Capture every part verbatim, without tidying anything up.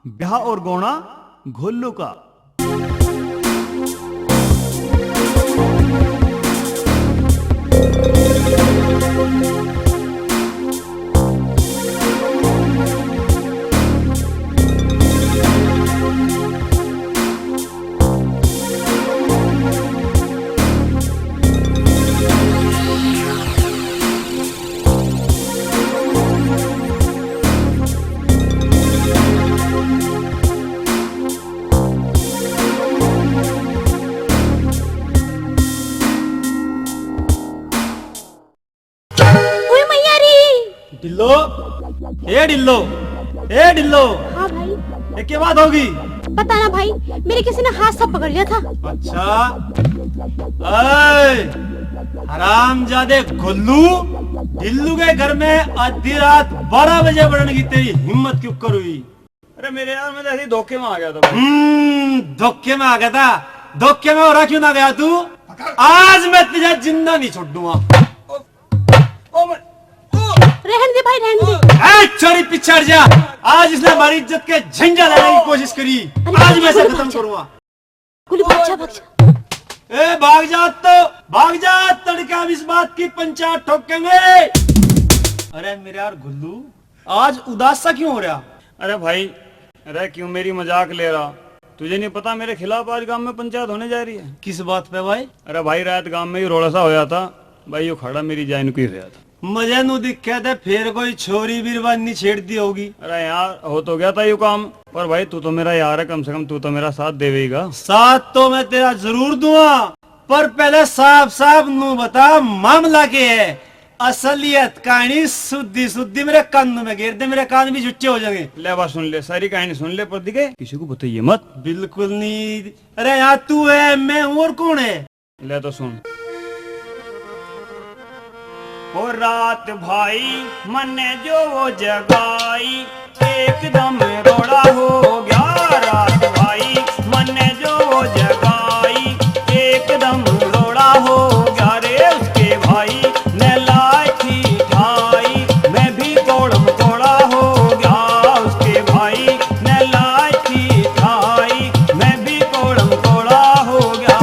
ब्याह और गौना घोलू का। ओए मैया रे। ढिल्लो, ए ढिल्लो, ए ढिल्लो। हाँ भाई। ये क्या बात होगी? पता ना भाई, मेरे किसी ने हाथ सा पकड़ लिया था। अच्छा। ए, हरामजादे गोलू, ढिल्लू के घर में आधी रात बारह बजे बढ़ने की तेरी हिम्मत क्यों कर हुई? अरे मेरे यार, मैं तो ऐसे ही धोखे में आ गया था भाई। हम्म, धोखे में आ गया था। धोखे में हो रहा क्यों ना गया तू? आज मैं तुझे जिंदा नहीं छोड़ूंगा। ओ, ओ, मैं, ओ। रहन दे भाई, रहन दे। ए, छोरी, पीछे हट जा। आज इसने हमारी इज्जत के झंझा लेने की कोशिश करी। अरे, आज मैं इसे खत्म करूंगा। गुल्लू, भाग जा, भाग जा। ए, भाग जा तो, भाग जा, तड़के हम इस बात की पंचायत ठोकेंगे। अरे मेरे यार गुल्लू, आज उदास सा क्यों हो रहा? अरे भाई, अरे क्यों मेरी मजाक ले रहा? तुझे नहीं पता मेरे खिलाफ आज गांव में पंचायत होने जा रही है? किस बात पे भाई? अरे भाई, रात गांव में ही रोला सा होया था भाई, यो खाड़ा मेरी जान को ही होया था। मजे नु दिखे थे, फिर कोई छोरी बीरबानी छेड़ दी होगी। अरे यार, हो तो गया था यो काम, पर भाई तू तो मेरा यार है, कम से कम तू तो मेरा साथ देवेगा। साथ तो मैं तेरा जरूर दूंगा, पर पहले साफ साफ नु बता मामला के है। असलियत कहानी सुद्धी सुद्धी मेरे कान में गेर दे, मेरे कान भी झुच्चे हो जाएंगे। ले बस सुन ले, सारी कहानी सुन ले, पर दिखे किसी को बताइए मत। बिल्कुल नहीं। अरे यार, तू है, मैं हूँ, और कौन है? ले तो सुन। ओ रात भाई मन्ने जो वो जगाई, एकदम रोड़ा हो गया। रात भाई मन्ने जो वो जगाई, एकदम रोड़ा हो गया रे। उसके भाई ने लाठी ठाई, मैं भी कोड़म कोड़ा हो गया। उसके भाई ने लाठी ठाई, मैं भी कोड़म कोड़ा हो गया।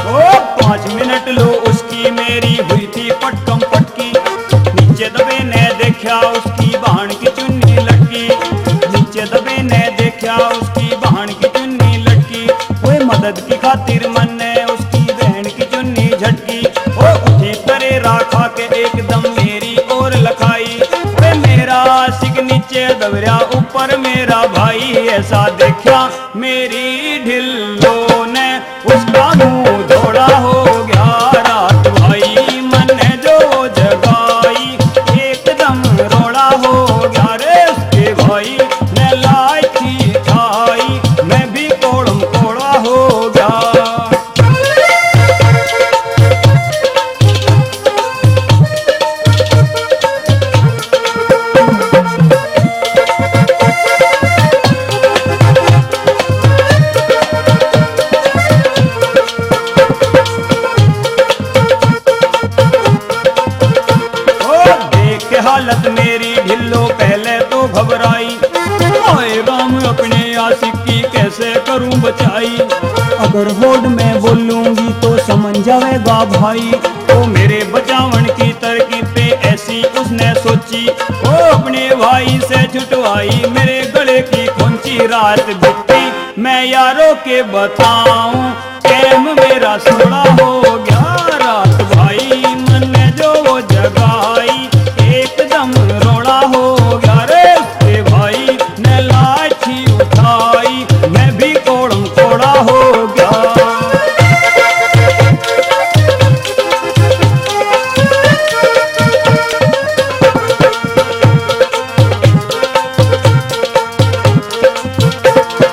ओ, पाँच मिनट लो उसकी मेरी हुई थी पटकम पटकी। नीचे दबे ने देखा उसकी बहन की चुन्नी लटकी। नीचे दबे ने देखा उसकी बहन की चुन्नी लटकी। ओए मदद की खातिर मन्ने उसकी बहन की चुन्नी झटकी। ओ उठी परेरा खा के एकदम मेरी ओर लखाई। ओए मेरा आशिक नीचे दबरया ऊपर मेरा भाई, ऐसा देखा मेरी ढिल्लो ने उसका मुंह धोड़ा हो गया। रात भाई मन्ने जो जगाई, एकदम रोड़ा हो गया रे। उसके भाई ने लाठी ठाई, मैं भी कोड़म कोड़ा हो गया। ओ, देख के हालत मेरी ढिल्लो पहले तो घबराई। हाय राम, अपने आशिक की कैसे करूं बचाई। अगर होड़ में बोलूंगी तो समझ जावेगा भाई। ओ मेरे बचावन की तरकीब पे ऐसी उसने सोची। ओ अपने भाई से छुटवाई मेरे गले की कौंची। रात बीती मैं यारों के बताऊं, कैम मेरा सोड़ा हो गया। रात भाई मन्ने जो वो जगाई, एकदम रोड़ा हो गया रे। उसके भाई ने लाठी उठाई, मैं भी कोड़म कोड़ा हो गया।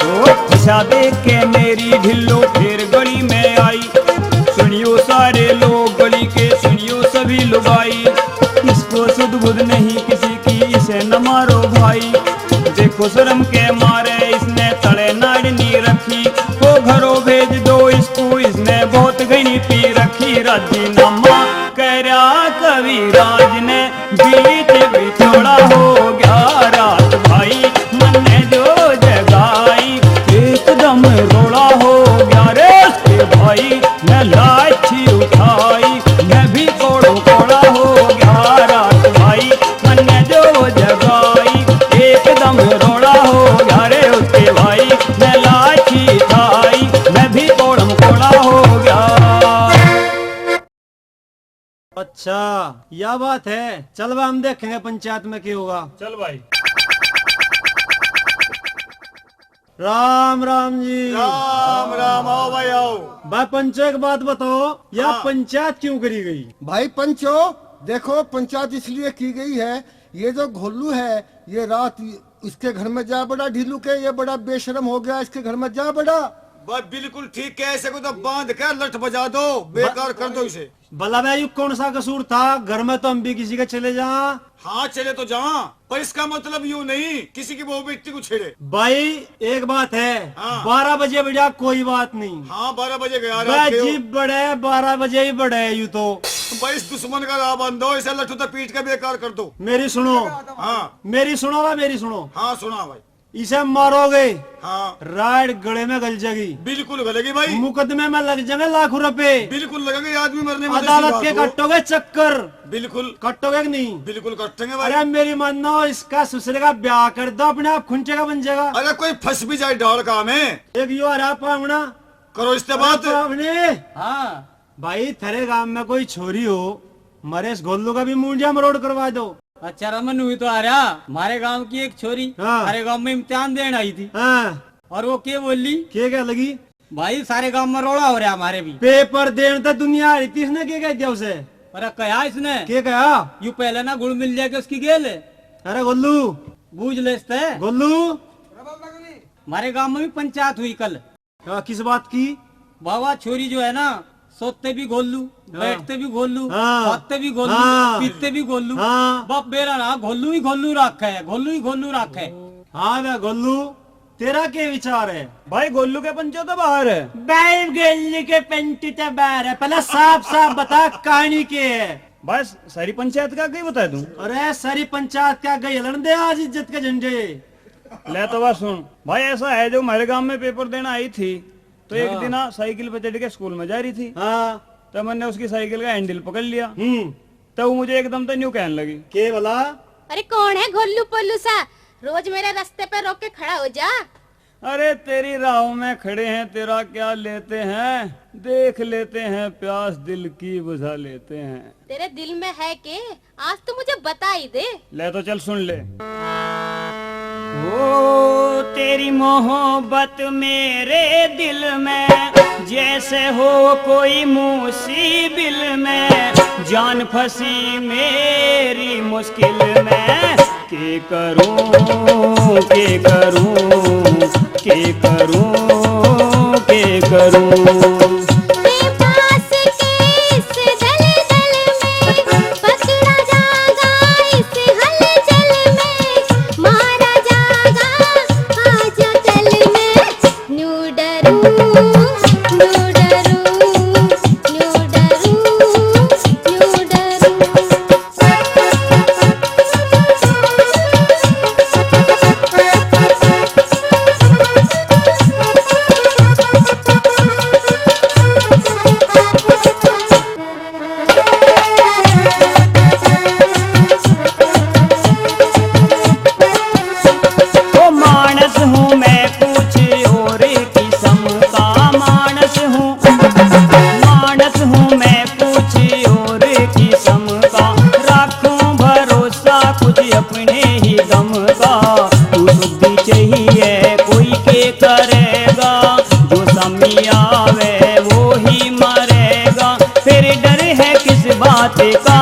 ओ, फंसा देख के मेरी ढिल्लो फिर गली में आई। लुगाई, इसको सुध बुध नहीं किसी की, इसे न मारो भाई। देखो शर्म के मारे इसने तले नाड़ नी रखी। ओ घरों भेज दो इसको, इसने बहुत घणी पी रखी। राजीनामा करया कविराज ने, बीच बिछोड़ा हो गया। रात भाई मन्ने जो जगाई, एकदम रोला हो गया रे उसके भाई। मैं लाठी उठाई, मैं भी कोड़ो कोड़ा हो गया। रात भाई मन्ने जो जगाई, एकदम रोला हो गया रे उसके भाई। मैं लाठी उठाई, मैं भी कोड़म कोड़ा हो गया। अच्छा, या बात है। चल बा, हम देखेंगे पंचायत में क्या होगा। चल भाई। राम राम जी। राम राम, आओ भाई, आओ। भाई पंचो, एक बात बताओ, या हाँ। पंचायत क्यों करी गई? भाई पंचो, देखो, पंचायत इसलिए की गई है, ये जो घोलू है, ये रात इसके घर में जा बड़ा ढीलू के, ये बड़ा बेशरम हो गया, इसके घर में जा बड़ा। बस बिल्कुल ठीक है, ऐसे को तो बांध के लठ बजा दो, बेकार कर दो इसे। भला बे, यू कौन सा कसूर था? घर में तो हम भी किसी के चले जा। हाँ, चले तो जा, पर इसका मतलब यू नहीं किसी की बहू बेटी को छेड़े। भाई, एक बात है, हाँ। बारह बजे बढ़िया, कोई बात नहीं। हाँ, बारह बजे गया बे, रात के। जी बड़े, बारह बजे ही बड़े है यू तो। भाई, इस दुश्मन का राह बंद हो, इसे लठू तो पीट के बेकार कर दो। मेरी सुनो। हाँ। मेरी सुनो बे, मेरी सुनो। हाँ, सुना भाई। इसे मारोगे, हाँ। राड गले में गल जाएगी। बिल्कुल गलेगी भाई। मुकदमे में लग जाएंगे लाखों रुपए। बिल्कुल लगेंगे, आदमी मरने में अदालत के काटोगे चक्कर। बिल्कुल। काटोगे कि नहीं? बिल्कुल काटेंगे भाई। अरे मेरी मानो, इसका ससुरे का ब्याह कर दो, अपने आप खुंचे का बन जाएगा। अरे कोई फंस भी जाए डाल का में। एक यो आ रहा पावना। करो इससे बात। पावने। हाँ। भाई, थारे गांव में कोई छोरी हो, मारे इस गोलू का भी मुंडिया मरोड़ करवा दो। अच्छा रमन, हुई तो आ रहा, हमारे गांव की एक छोरी हाँ। हमारे गांव में इम्तिहान देने आई थी। हाँ। और वो के बोली? के क्या लगी? भाई, सारे गांव में रोला हो रहा हमारे भी। पेपर देने तो दुनिया आ रही थी, इसने के कह दिया उसे? अरे कहा इसने? के कहा? यू पहले ना गुड़ मिल जाके उसकी गेल। अरे गोलू। बूझ ले इसते। गोलू। हमारे गांव में भी पंचायत हुई कल। हाँ, किस बात की? बाबा, छोरी जो है ना, सोते भी गोलू, हाँ। बैठते भी गोलू, हाँ। खाते भी गोलू, हाँ। पीते भी गोलू। हाँ। बाप बेरा ना, गोलू ही गोलू रखे है, गोलू ही गोलू रखे है। हाँ बे गोलू, तेरा के विचार है? भाई, गोलू के पंचो तो बाहर है। भाई, गोलू के पंचो तो बाहर है, पहले साफ साफ बता, कहानी के है? बस, सारी पंचायत का आगे ही बता दूं। अरे, सारी पंचायत का आगे ही हलन दे आज इज्जत के झंडे। ले तो बस सुन भाई, ऐसा है, जो हमारे गांव में पेपर देना आई थी, तो एक हाँ। दिन ना साइकिल पे चढ़ के स्कूल में जा रही थी। हाँ। तो मैंने उसकी साइकिल का हैंडल पकड़ लिया। हम्म। तो वो मुझे एकदम तो न्यू कहने लगी। के भला? अरे कौन है घोलू पोलू सा, रोज मेरे रास्ते पे रोक के खड़ा हो जा। अरे तेरी राह में खड़े हैं, तेरा क्या लेते हैं, देख लेते हैं, प्यास दिल की बुझा लेते हैं। तेरे दिल में है के? आज तू मुझे बता ही दे। ले तो चल सुन ले। ओ तेरी मोहब्बत मेरे दिल में, जैसे हो कोई मुसीबिल में, जान फंसी मेरी मुश्किल में। के करूं, के करूं, के करूं, के करूं? मैं फांस के इस दलदल में, पकड़ा जागा इस हलचल में, मारा जागा आज कल में। न्यू डरूं, न्यू डरूं, न्यू डरूं, न्यू डरूं। ओ मानस हूँ मैं कुछ और किस्म का, मानस हूँ, मानस हूँ मैं कुछ और किस्म का, रखूं भरोसा कुछ अपने ही दम का। तू शुद्धि चाहिए कोई के करेगा, जो सामने आवे वो ही मरेगा, फिर डर है किस बात का?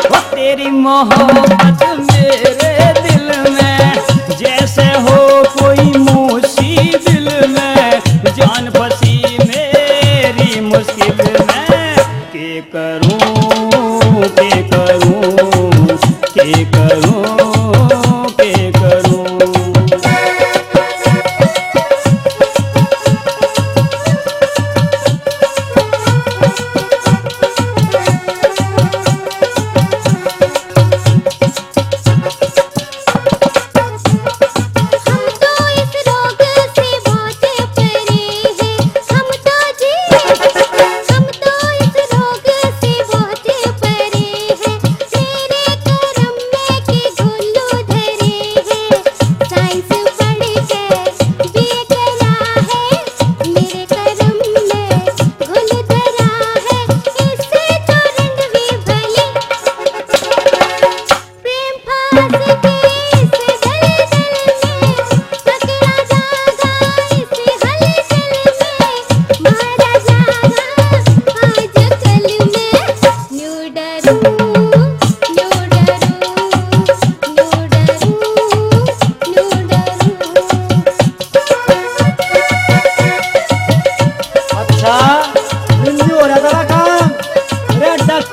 ओ तेरी मोहब्बत मेरे दिल में, जैसे हो कोई मुसीबिल में, जान फंसी मेरी मुश्किल में। के करूं,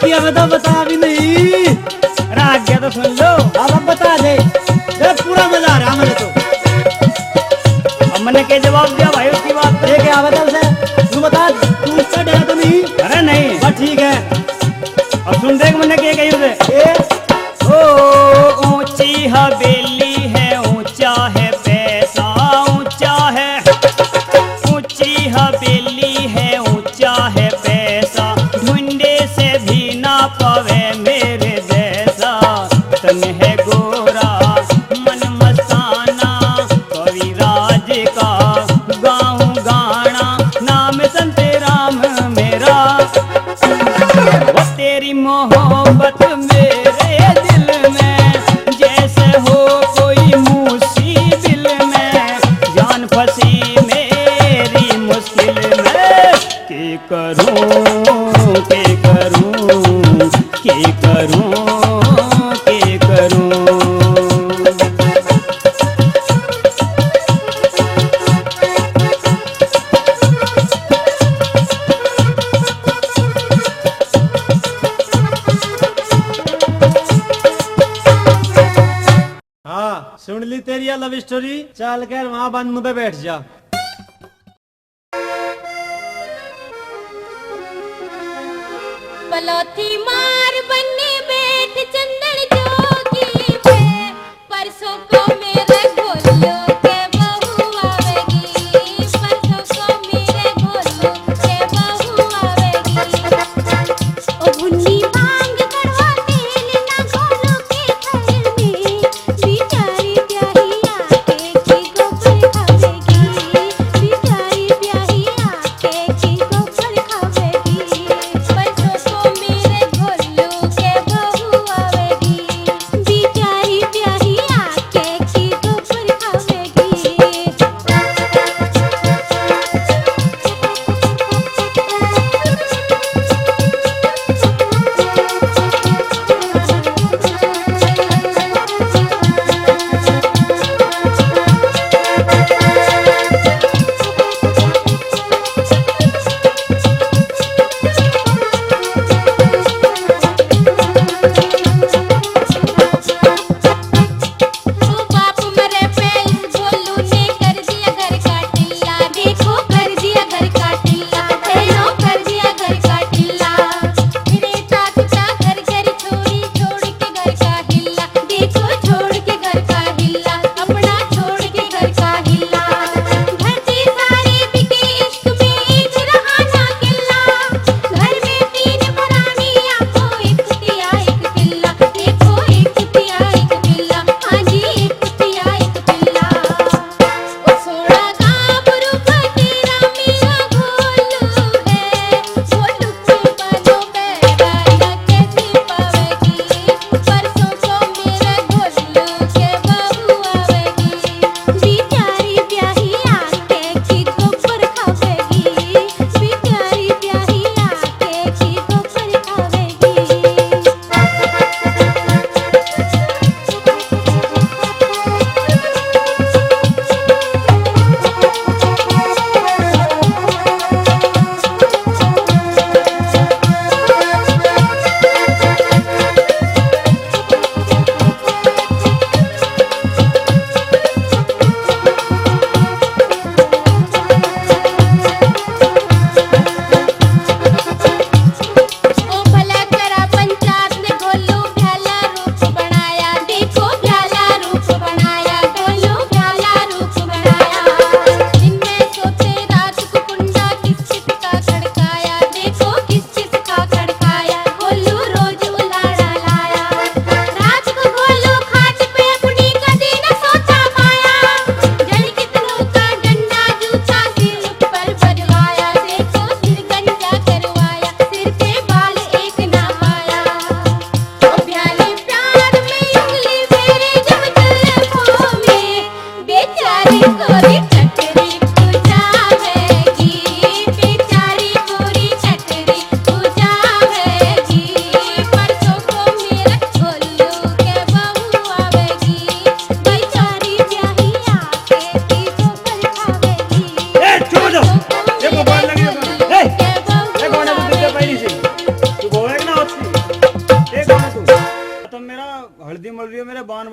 कि अब तो बता भी नहीं। अरे आज्ञा तो सुन लो। अब, अब बता दे। देख, पूरा मजा आ रहा मेरे तो। अब मैंने क्या जवाब दिया भाई उसकी बात पे? ये क्या बता उसे? तू बता, तू उससे डरा तो नहीं? अरे नहीं। बस ठीक है। अब सुन देख मैंने क्या कही उसे। ये ओ ऊंची हवेली है, ऊंचा है पैसा, ऊंचा है, ऊंची हवेली है, ऊंचा है पैसा, मुंडे से भी ना पावे मेरे जैसा। तन है गोरा, मन मस्ताना, कविराज का गाऊं गाना, नाम संत राम मेरा। वो तेरी मोहब्बत मेरे दिल में, जैसे हो कोई मुसीबिल में, जान फंसी मेरी मुश्किल में। के करूं, के करूं, के करूं, के करूं। हाँ, सुन ली तेरी ये लव स्टोरी। चल कर वहां बंद मुंह पे बैठ जा। पलौथी मार बन्ने बैठ चंदन जोगी पे, परसों को मेरे गोलू के बहू आवेगी, परसों को मेरे गोलू के बहू आवेगी। ओ भुन्नी भांग कड़वा तेल ना गोलू के घर में, बिचारी ब्याही आके की गोबर खावेगी, बिचारी ब्याही आके की गोबर खावेगी। परसों को मेरे गोलू के बहू आवेगी, बिचारी ब्याही आके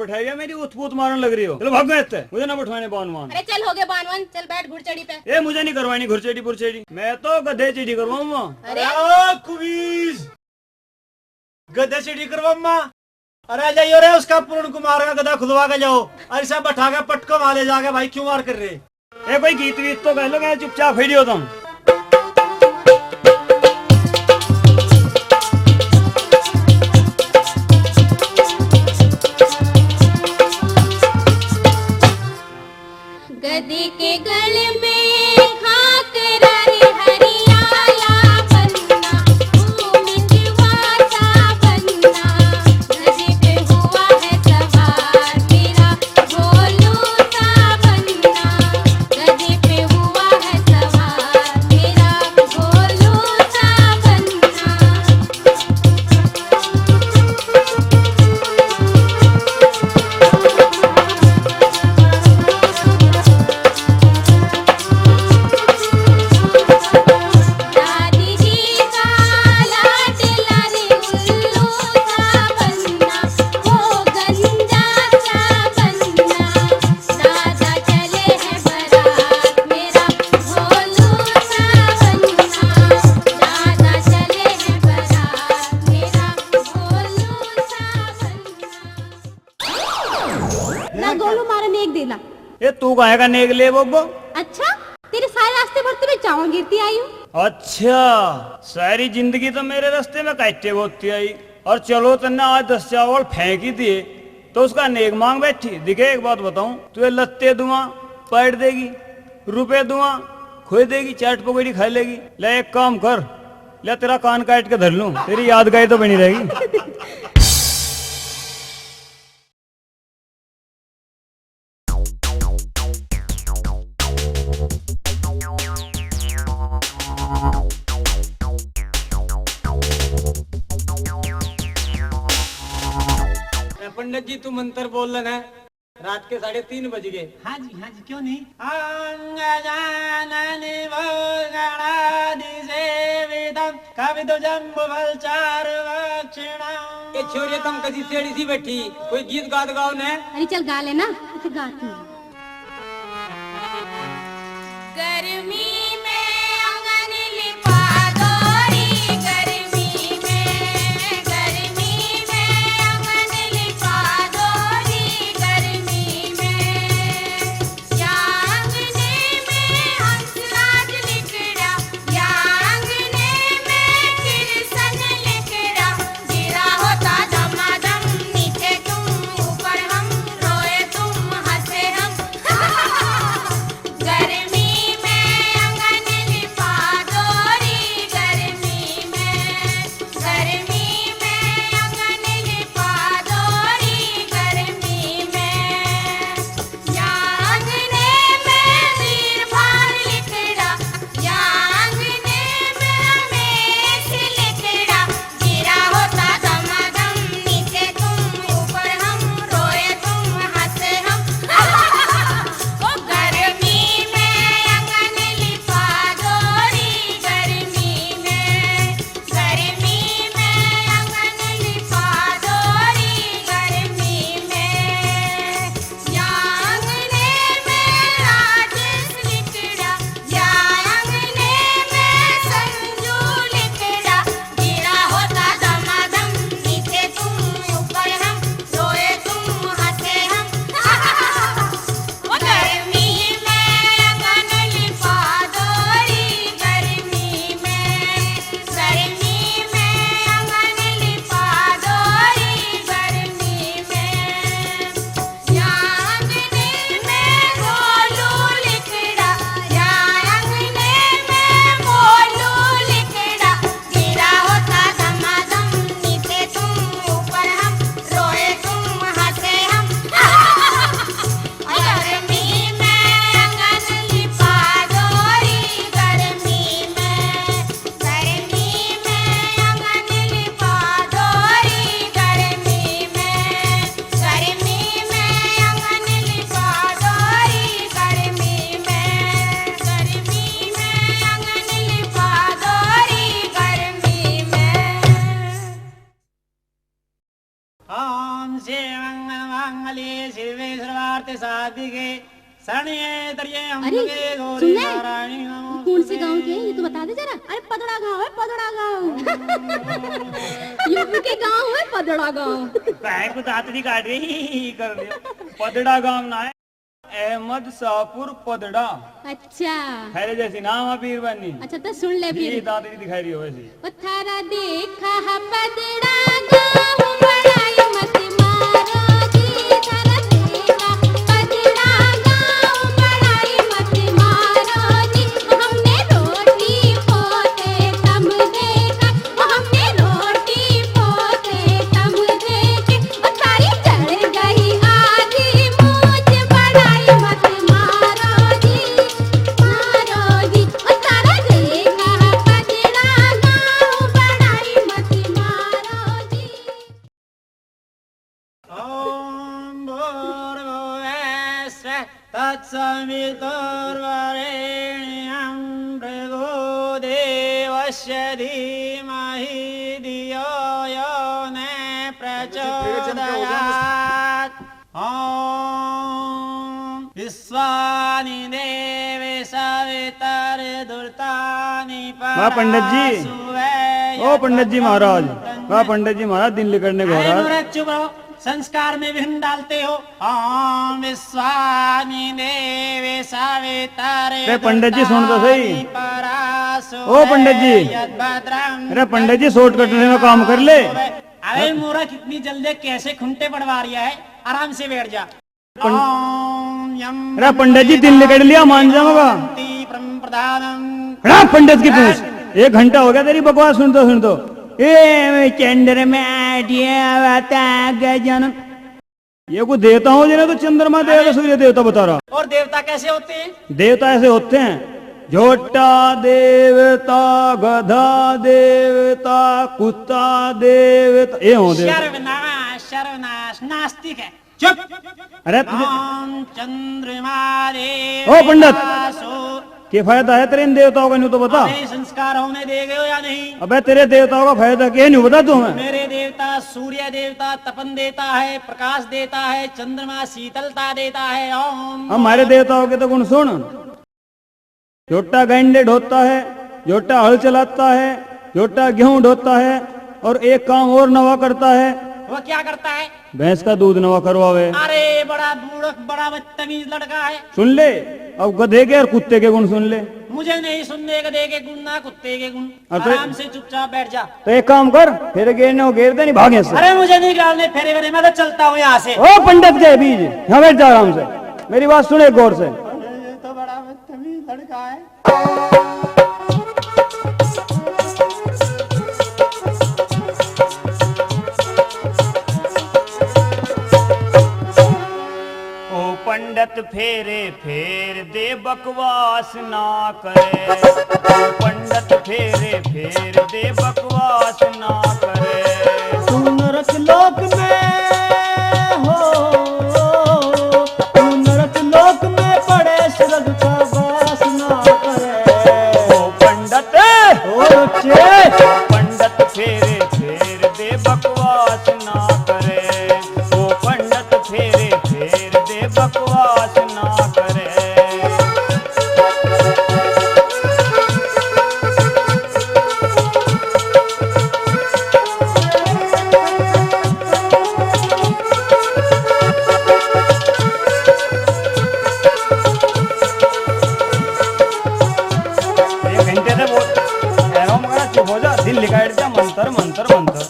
उठाइया मेरी उतपूत मारने लग रही हो। चलो भागो इत्ते, मुझे ना बैठवाने बान वान। अरे चल, हो गया बान वान, चल बैठ घुड़चड़ी पे। ए, मुझे नहीं करवानी घुड़चड़ी पुरचड़ी, मैं तो गधे चढ़ी करवाऊंगा। अरे। अरे कुबीज, गधे चढ़ी करवाऊंगा। अरे ले यो रे, उसका पूर्ण कुमार का गधा खुदवा के लाओ, ऐसा बैठा के पटको वाले जाके भाई क्यों मार कर रहे। ए, कोई गीत वीत तो गा लो, क्या चुपचाप खड़ी हो तुम? गधे के गल में घाघरा रे हरियाला पन्ना, ओ मिंजवा सा पन्ना, गधे पे हुआ है सवार मेरा भोलू सा पन्ना, गधे पे हुआ है सवार मेरा भोलू सा पन्ना। ना गोलू, मारे नेक दे ला। ए, तू काहे का नेक ले बब्बो? अच्छा, तेरे सारे रास्ते भर तो मैं चावा गिरती आई हूँ। अच्छा, सारी जिंदगी तो मेरे रास्ते में काटे बोती आई, और चलो तन्ने आज दस चावल फेंक ही दिए तो उसका नेक मांग बैठी। दिखे, एक बात बताऊं, तू ये लत्ते दुआ पाट देगी, रुपए दुआ खोई देगी, चाट पकौड़ी खा लेगी। ले एक काम कर, ले तेरा कान काट के धर लूं, तेरी यादगार तो बनी रहेगी। पंडित जी, तू मंत्र बोल लेना, रात के साढ़े तीन बज गए। हाँ जी, हाँ जी, क्यों नहीं? अंगजानन वो गणाधिसेवितम कपित जम्बुफल चारु भक्षणम। ए छोरे, तुम कदी सेड़ी सी बैठी, कोई गीत गात गाओ ने। अरे चल गा लेना, इसे गाती हूँ। गर्मी में आंगन लिपा दो री, गर्मी में, गर्मी में आंगन लिपा दो री, गर्मी में। या आंगने में हंसराज लिकड़ा, या आंगने में किरसन लिकड़ा, गिरा होता दमादम नीचे तुम ऊपर हम, रोए तुम हंसे हम। शादी के सनिए दरिए हम अरे, के गोरी सुन ले। नारायणी नाम कौन से गांव के हैं, ये तो बता दे जरा। अरे, पदड़ा गांव है, पदड़ा गांव। यूपी के गांव है, पदड़ा गांव। बहन को दांत भी काट रही कर दिया। पदड़ा गांव ना है, अहमद शाहपुर पदड़ा। अच्छा। खैर जैसी नाम है पीर बनी। अच्छा, तो सुन ले ये फिर। दांत नहीं दिखाई रही हो वैसे। ओ थारा देखा है पदड़ा गाँव, बड़ाई मत मारो जी, थारा देखा पदड़ा गाँव, बड़ाई मत मारो जी। हमने रोटी पोते तम देखा, हमने रोटी पोते तम देखे, ओ थारी जल गई आधी मूछ, बड़ाई मत मारो जी, मारो जी। ओ थारा देखा पदड़ा गाँव, बड़ाई मत मारो जी। ॐ भूर्भुवः स्वः तत्सवितुर्वरेण्यं भृगो देवस्य धीमहि धियो यो न प्रचोदयात्। ॐ विश्वानि देव सवितर्दुर्तानि वाह पंडित जी। परासुवे ओ पंडित जी महाराज, यद्वक्रतुण्ड। वाह पंडित जी महाराज, दिन लिकड़ने को हो अरे रहा है। नूरज चुप रहो, संस्कार में विघ्न डालते हो। ॐ विश्वानि देव सवितर्दुर्तानि अरे पंडित जी सुन तो सही। परासुवे ओ पंडित जी। यद्भद्रं अरे पंडित जी, shortcut में काम कर ले। अरे मोरा कितनी जल्दी कैसे खुंटे पड़वा रिया है, आराम से बैठ जा। पं-, अरे पंडित जी, दिन लिकड़ लिया, मान जाऊंगा। अरे पंडित की पूछ, एक घंटा हो गया तेरी बकवास सुनते सुनते। ए चंद्रमा दिया बता गजन। ये कोई देवता हो जिन्हें तो चंद्रमा देवता, अरे सूर्य देवता बता रहा। और देवता कैसे होते हैं? देवता ऐसे होते हैं, झोटा देवता, गधा देवता, कुत्ता देवता, ये हो देवता। सर्वनाश, सर्वनाश, नास्तिक है। चुप। अरे तुझे राम चंद्रमा रे ओ पंडित, के फायदा है तेरे इन देवताओं का, न्यू तो बता। अरे संस्कार होने दे गए हो या नहीं? अबे तेरे देवताओं का फायदा क्या, न्यू बता तू हमें। मेरे देवता सूर्य देवता तपन देता है, प्रकाश देता है, चंद्रमा शीतलता देता है। ओम हमारे देवताओं के तो गुण सुन। झोटा गंडे ढोता है, झोटा हल चलाता है, झोटा गेहूं ढोता है, और एक काम और नवा करता है। वो क्या करता है? भैंस का दूध नवा करवावे। अरे बड़ा मूर्ख, बड़ा बदतमीज लड़का है। सुन ले, अब गधे के और कुत्ते के गुण सुन ले। मुझे नहीं सुनने गधे के गुण ना कुत्ते के गुण। हाँ, तो आराम से चुपचाप बैठ जा। तो एक काम कर, फेरे गेरने हो गेर दे, नहीं भागे से। अरे मुझे नहीं डालने फेरे वेरे, मैं तो चलता हूँ यहाँ से। ओ पंडित के बीज, यहाँ बैठ जा आराम से, मेरी बात सुने गौर से। अरे ये तो बड़ा बदतमीज लड़का है। ओ पंडित फेरे फेर दे, बकवास ना करे। ओ पंडित फेरे फेर दे, बकवास ना करे। तू नरक लोक में हो, तू नरक लोक में पड़े, स्वर्ग का वास ना करे। ओ पंडित, ओ रुचे। पंडित फेरे फेर दे, बकवास ना करे। ओ पंडित फेरे फेर दे, बकवास ना करे। एक घंटे से बोल, एरो मगरा चुप हो जा, दिल लिखाड़ जा, मंत्र, मंत्र, मंत्र।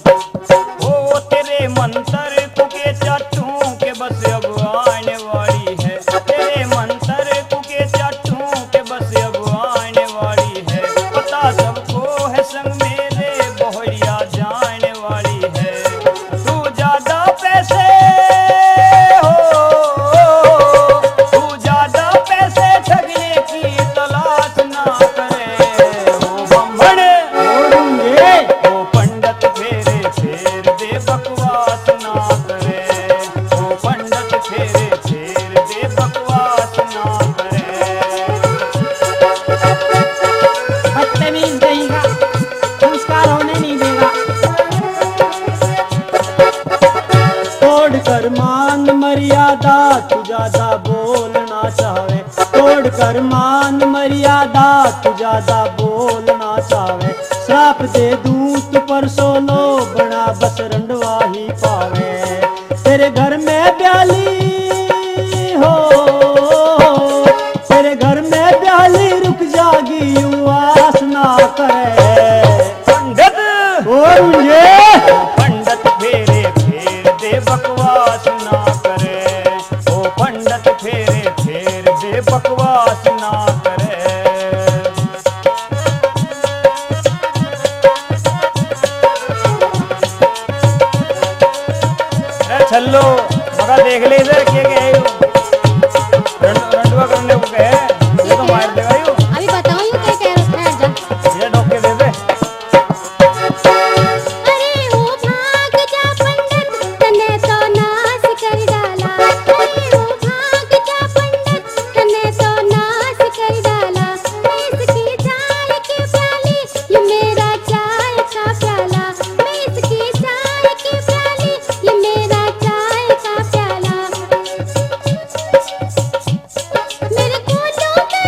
ओ तेरे मंत्र को के चाटू के बस अब आने वाली है, तेरे मंत्र को के चाटू के बस अब आने वाली है। पता सबको है संग मेरे, बोहड़िया जाने वाली है। तू ज्यादा पैसे हो, तू ज्यादा पैसे ठगने की तलाश ना करे। ओ ब्राह्मण, ओ पंडित फेरे फेर अरमान मर्यादा तू ज्यादा बोलना चावे, श्राप दे दूं तू परसों लो बना बस रंडवा ही पावे। तेरे घर में ब्याली हो, तेरे घर में ब्याली रुक जागी, यू आस ना करे। पंडित! और मुझे पंडित फेरे फेर दे, बकवास ना करे। ओ पंडित फेरे फेर दे, बकवास ना करे। ए छल्लो, मगा देख ले इधर, के कहे यो? रंड-, रंडवा करने को कहे, ये तो मार देगा यो। अभी बताऊं, ये क्या कह रहा है, जा। ये डोके दे दे। अरे ओ भाग जा पंडित, तने तो नाश कर डाला। अरे ओ भाग जा पंडित, तने तो नाश कर डाला। मैं इसकी चाय की प्याली, ये मेरा चाय का प्याला। मैं इसकी चाय की प्याली, ये मेरा चाय का प्याला। मेरे गोलू के,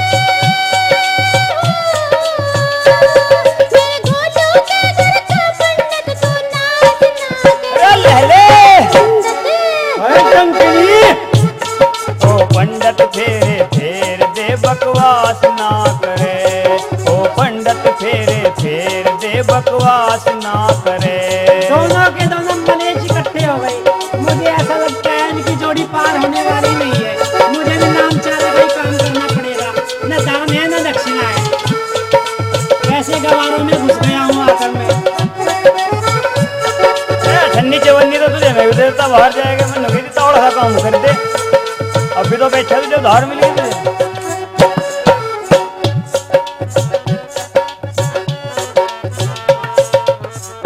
मेरे गोलू के घर का पंडित तो नाच ना करे। अरे लहले। पंडित। अरे टंकनी। ओ पंडित फेरे फेर दे, बकवास ना करे। ओ पंडित फेरे फेर दे, बकवास ना करे। दोनों के दोनों मलेच्छ इकट्ठे हो गए। मुझे ऐसा लगता है इनकी जोड़ी पार होने वाली नहीं है। मुझे भी नाम चारा का ही काम करना पड़ेगा। न दान है न दक्षिणा है। वैसे गवारों में घुस गया हूँ आखिर में। ए, ठंडी चवन्नी तो तुझे मैं भी देता, बाहर जाएगा, मैं नुकी देता, और काम कर दे। अभी तो बैठा भी जो धार मिली तुझे।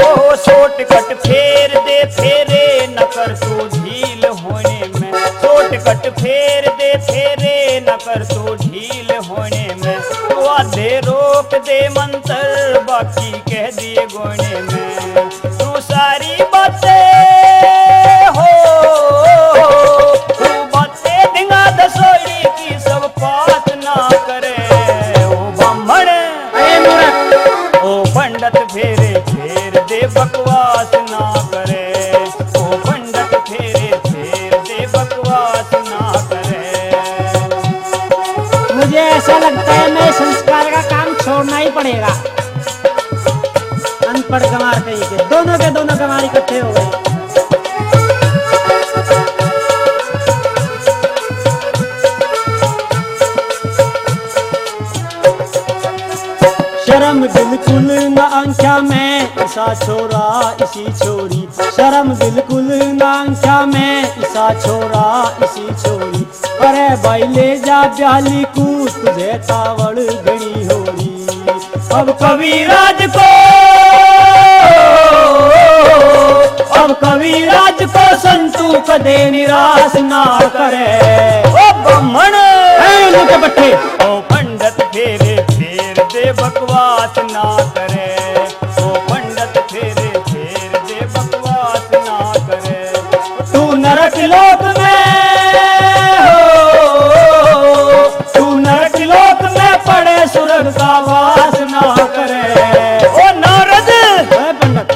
ओ शॉर्टकट फेर दे फेरे, न कर तू ढील होने में। शॉर्टकट फेर दे फेरे, न कर तू ढील होने में। तू आधे रोक दे मंत्र, बाकी कह दिए गोने में। तू सारी बातें हो, तू बातें ढिंगा दसोड़ी की सब बात ना करे। ओ ब्राह्मण, ए मूर्ख। ओ पंडित फेरे फेर दे, बकवास ना करे। ओ पंडित फेरे फेर दे, बकवास ना करे। मुझे ऐसा लगता है मैं संस्कार का काम छोड़ना ही पड़ेगा। अनपढ़ गंवार कहीं के, दोनों के दोनों गंवार इकट्ठे हो गए। शर्म बिल्कुल ना आंख्या में, इसा छोरा इसी छोरी। शर्म बिल्कुल ना आंख्या में, इसा छोरा इसी छोरी। अरे भाई ले जा ब्याली को, तुझे तावड़ घणी हो रही। अब कविराज को, अब कविराज को संतू कदे निराश ना करे। ओ ब्राह्मण, ए उल्लू के पट्ठे। ओ पंडित फेरे फेर दे, बकवास ना करे। ओ पंडित फेरे फेर दे, बकवास ना करे। तू नरक लोक में हो, तू नरक लोक में पड़े, स्वर्ग का वास ना करे। ओ नारद, ए पंडित।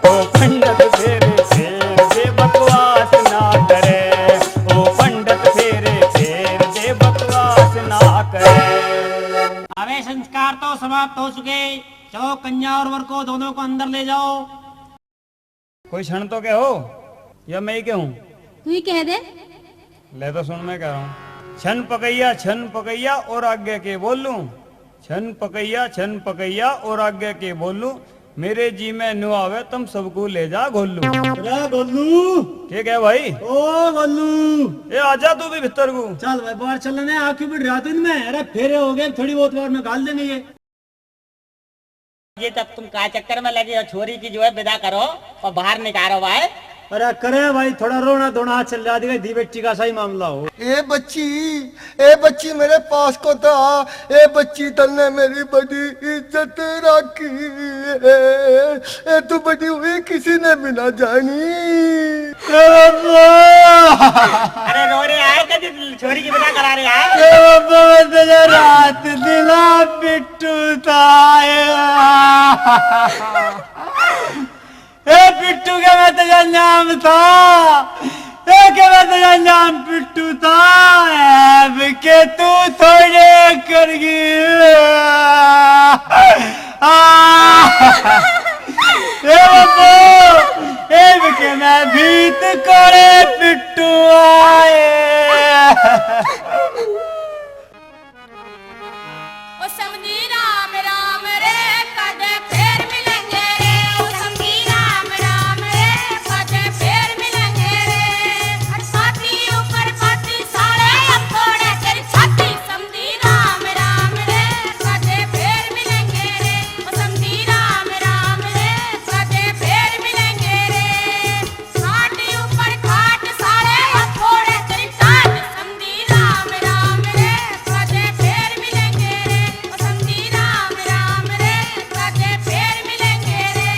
ओ पंडित फेरे फेर दे, बकवास ना करे। ओ पंडित फेरे फेर दे, बकवास ना करे। अबे संस्कार तो समाप्त हो चुके। चलो कन्या और वर को, दोनों को अंदर ले जाओ। कोई क्षण तो कहो, या मैं ही कहूँ? तू ही कह दे। ले तो सुन, मैं कह रहा हूँ। छन पकैया, छन पकैया और आगे के बोलूं। छन पकैया, छन पकैया और आगे के बोलूं। मेरे जी में न्यू आवे, तुम सबको ले जा घोलू। अरे गोलू। ठीक है भाई? ओ गोलू। ए, आजा तू भी भीतर को। चल भाई, बाहर चलने, आ क्यों बैठ रहा तू इनमें? अरे फेरे हो गए, थोड़ी बहुत बार में गाल देंगे ये। ये तब तुम का चक्कर में लगे हो? छोरी की जो है विदा करो और बाहर निकालो भाई। अरे करे भाई, थोड़ा रोना धोना चल रहा, दिखाई दी बेटी का सही मामला हो। ए बच्ची, ए बच्ची, मेरे पास को तो आ। ए बच्ची, तन्ने मेरी बड़ी इज्जत राखी। ए, ए तू बड़ी हुई किसी ने भी ना जानी। अरे रो रहे आए छोरी की बिना करा रहे हैं। ए बाबा, मैं तेरा रात दिला पिट्टू था। ए पिट्टू के मैं तेरा नाम था। ए के मैं तेरा नाम पिट्टू था। अब के तू थोड़े कर गई। आ। ए बाबू, ए के मैं भीत कोड़े पिट्टू आए। ओ समधी राम राम रे, कदे फेर मिलेंगे रे। ओ समधी राम राम रे, कदे फेर मिलेंगे रे। अरे छाती ऊपर पाती साले, अब फोड़े तेरी छाती। समधी राम राम रे, कदे फेर मिलेंगे रे। ओ समधी राम राम रे, कदे फेर मिलेंगे रे। खाट ऊपर खाट साले, अब फोड़े तेरी टाट। समधी राम राम रे, कदे फेर मिलेंगे रे। ओ समधी राम राम रे, कदे फेर मिलेंगे रे।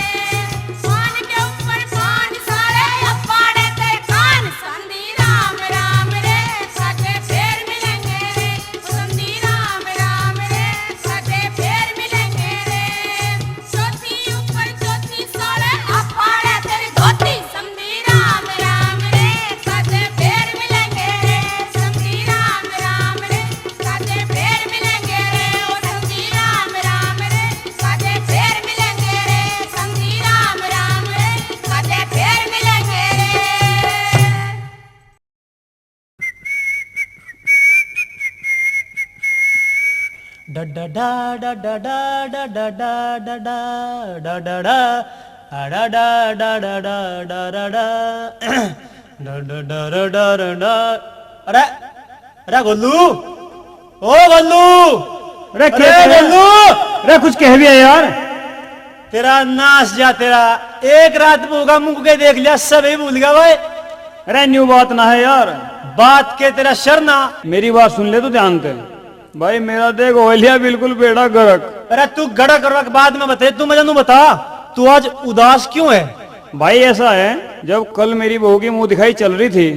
पान के ऊपर पान साले, अब फाड़े तेरे कान। समधी राम राम रे, कदे फेर मिलेंगे रे। ओ समधी राम राम रे, कदे फेर मिलेंगे रे। चौथी ऊपर चौथी साले, अब फाड़े तेरी धोती। समधी राम राम रे, कदे फेर मिलेंगे रे। समधी राम राम रे, कदे फेर मिलेंगे रे। ओ समधी राम राम रे, कदे फेर मिलेंगे रे। समधी राम राम रे, कदे फेर मिलेंगे रे। डडडा, डडडा, डडडा, डडडा, डडडा, अडडा, डडडा, डडडा, डडडा, डडडा। अरे, अरे गोलू, ओ गोलू, अरे अरे क्या गोलू, अरे कुछ कह भी है यार। तेरा नाश जा तेरा। एक रात में होगा, मुंह के देख लिया, सब ही भूल गया भाई। अरे न्यू बात ना है यार। बात के तेरा शर ना। मेरी बात सुन ले तू ध्यान से। भाई मेरा देख हो लिया बिल्कुल बेड़ा गर्क। अरे तू गड़ा गर्क बाद में बता, तू मजा नू बता, तू आज उदास क्यों है? भाई ऐसा है, जब कल मेरी बहू की मुंह दिखाई चल रही थी,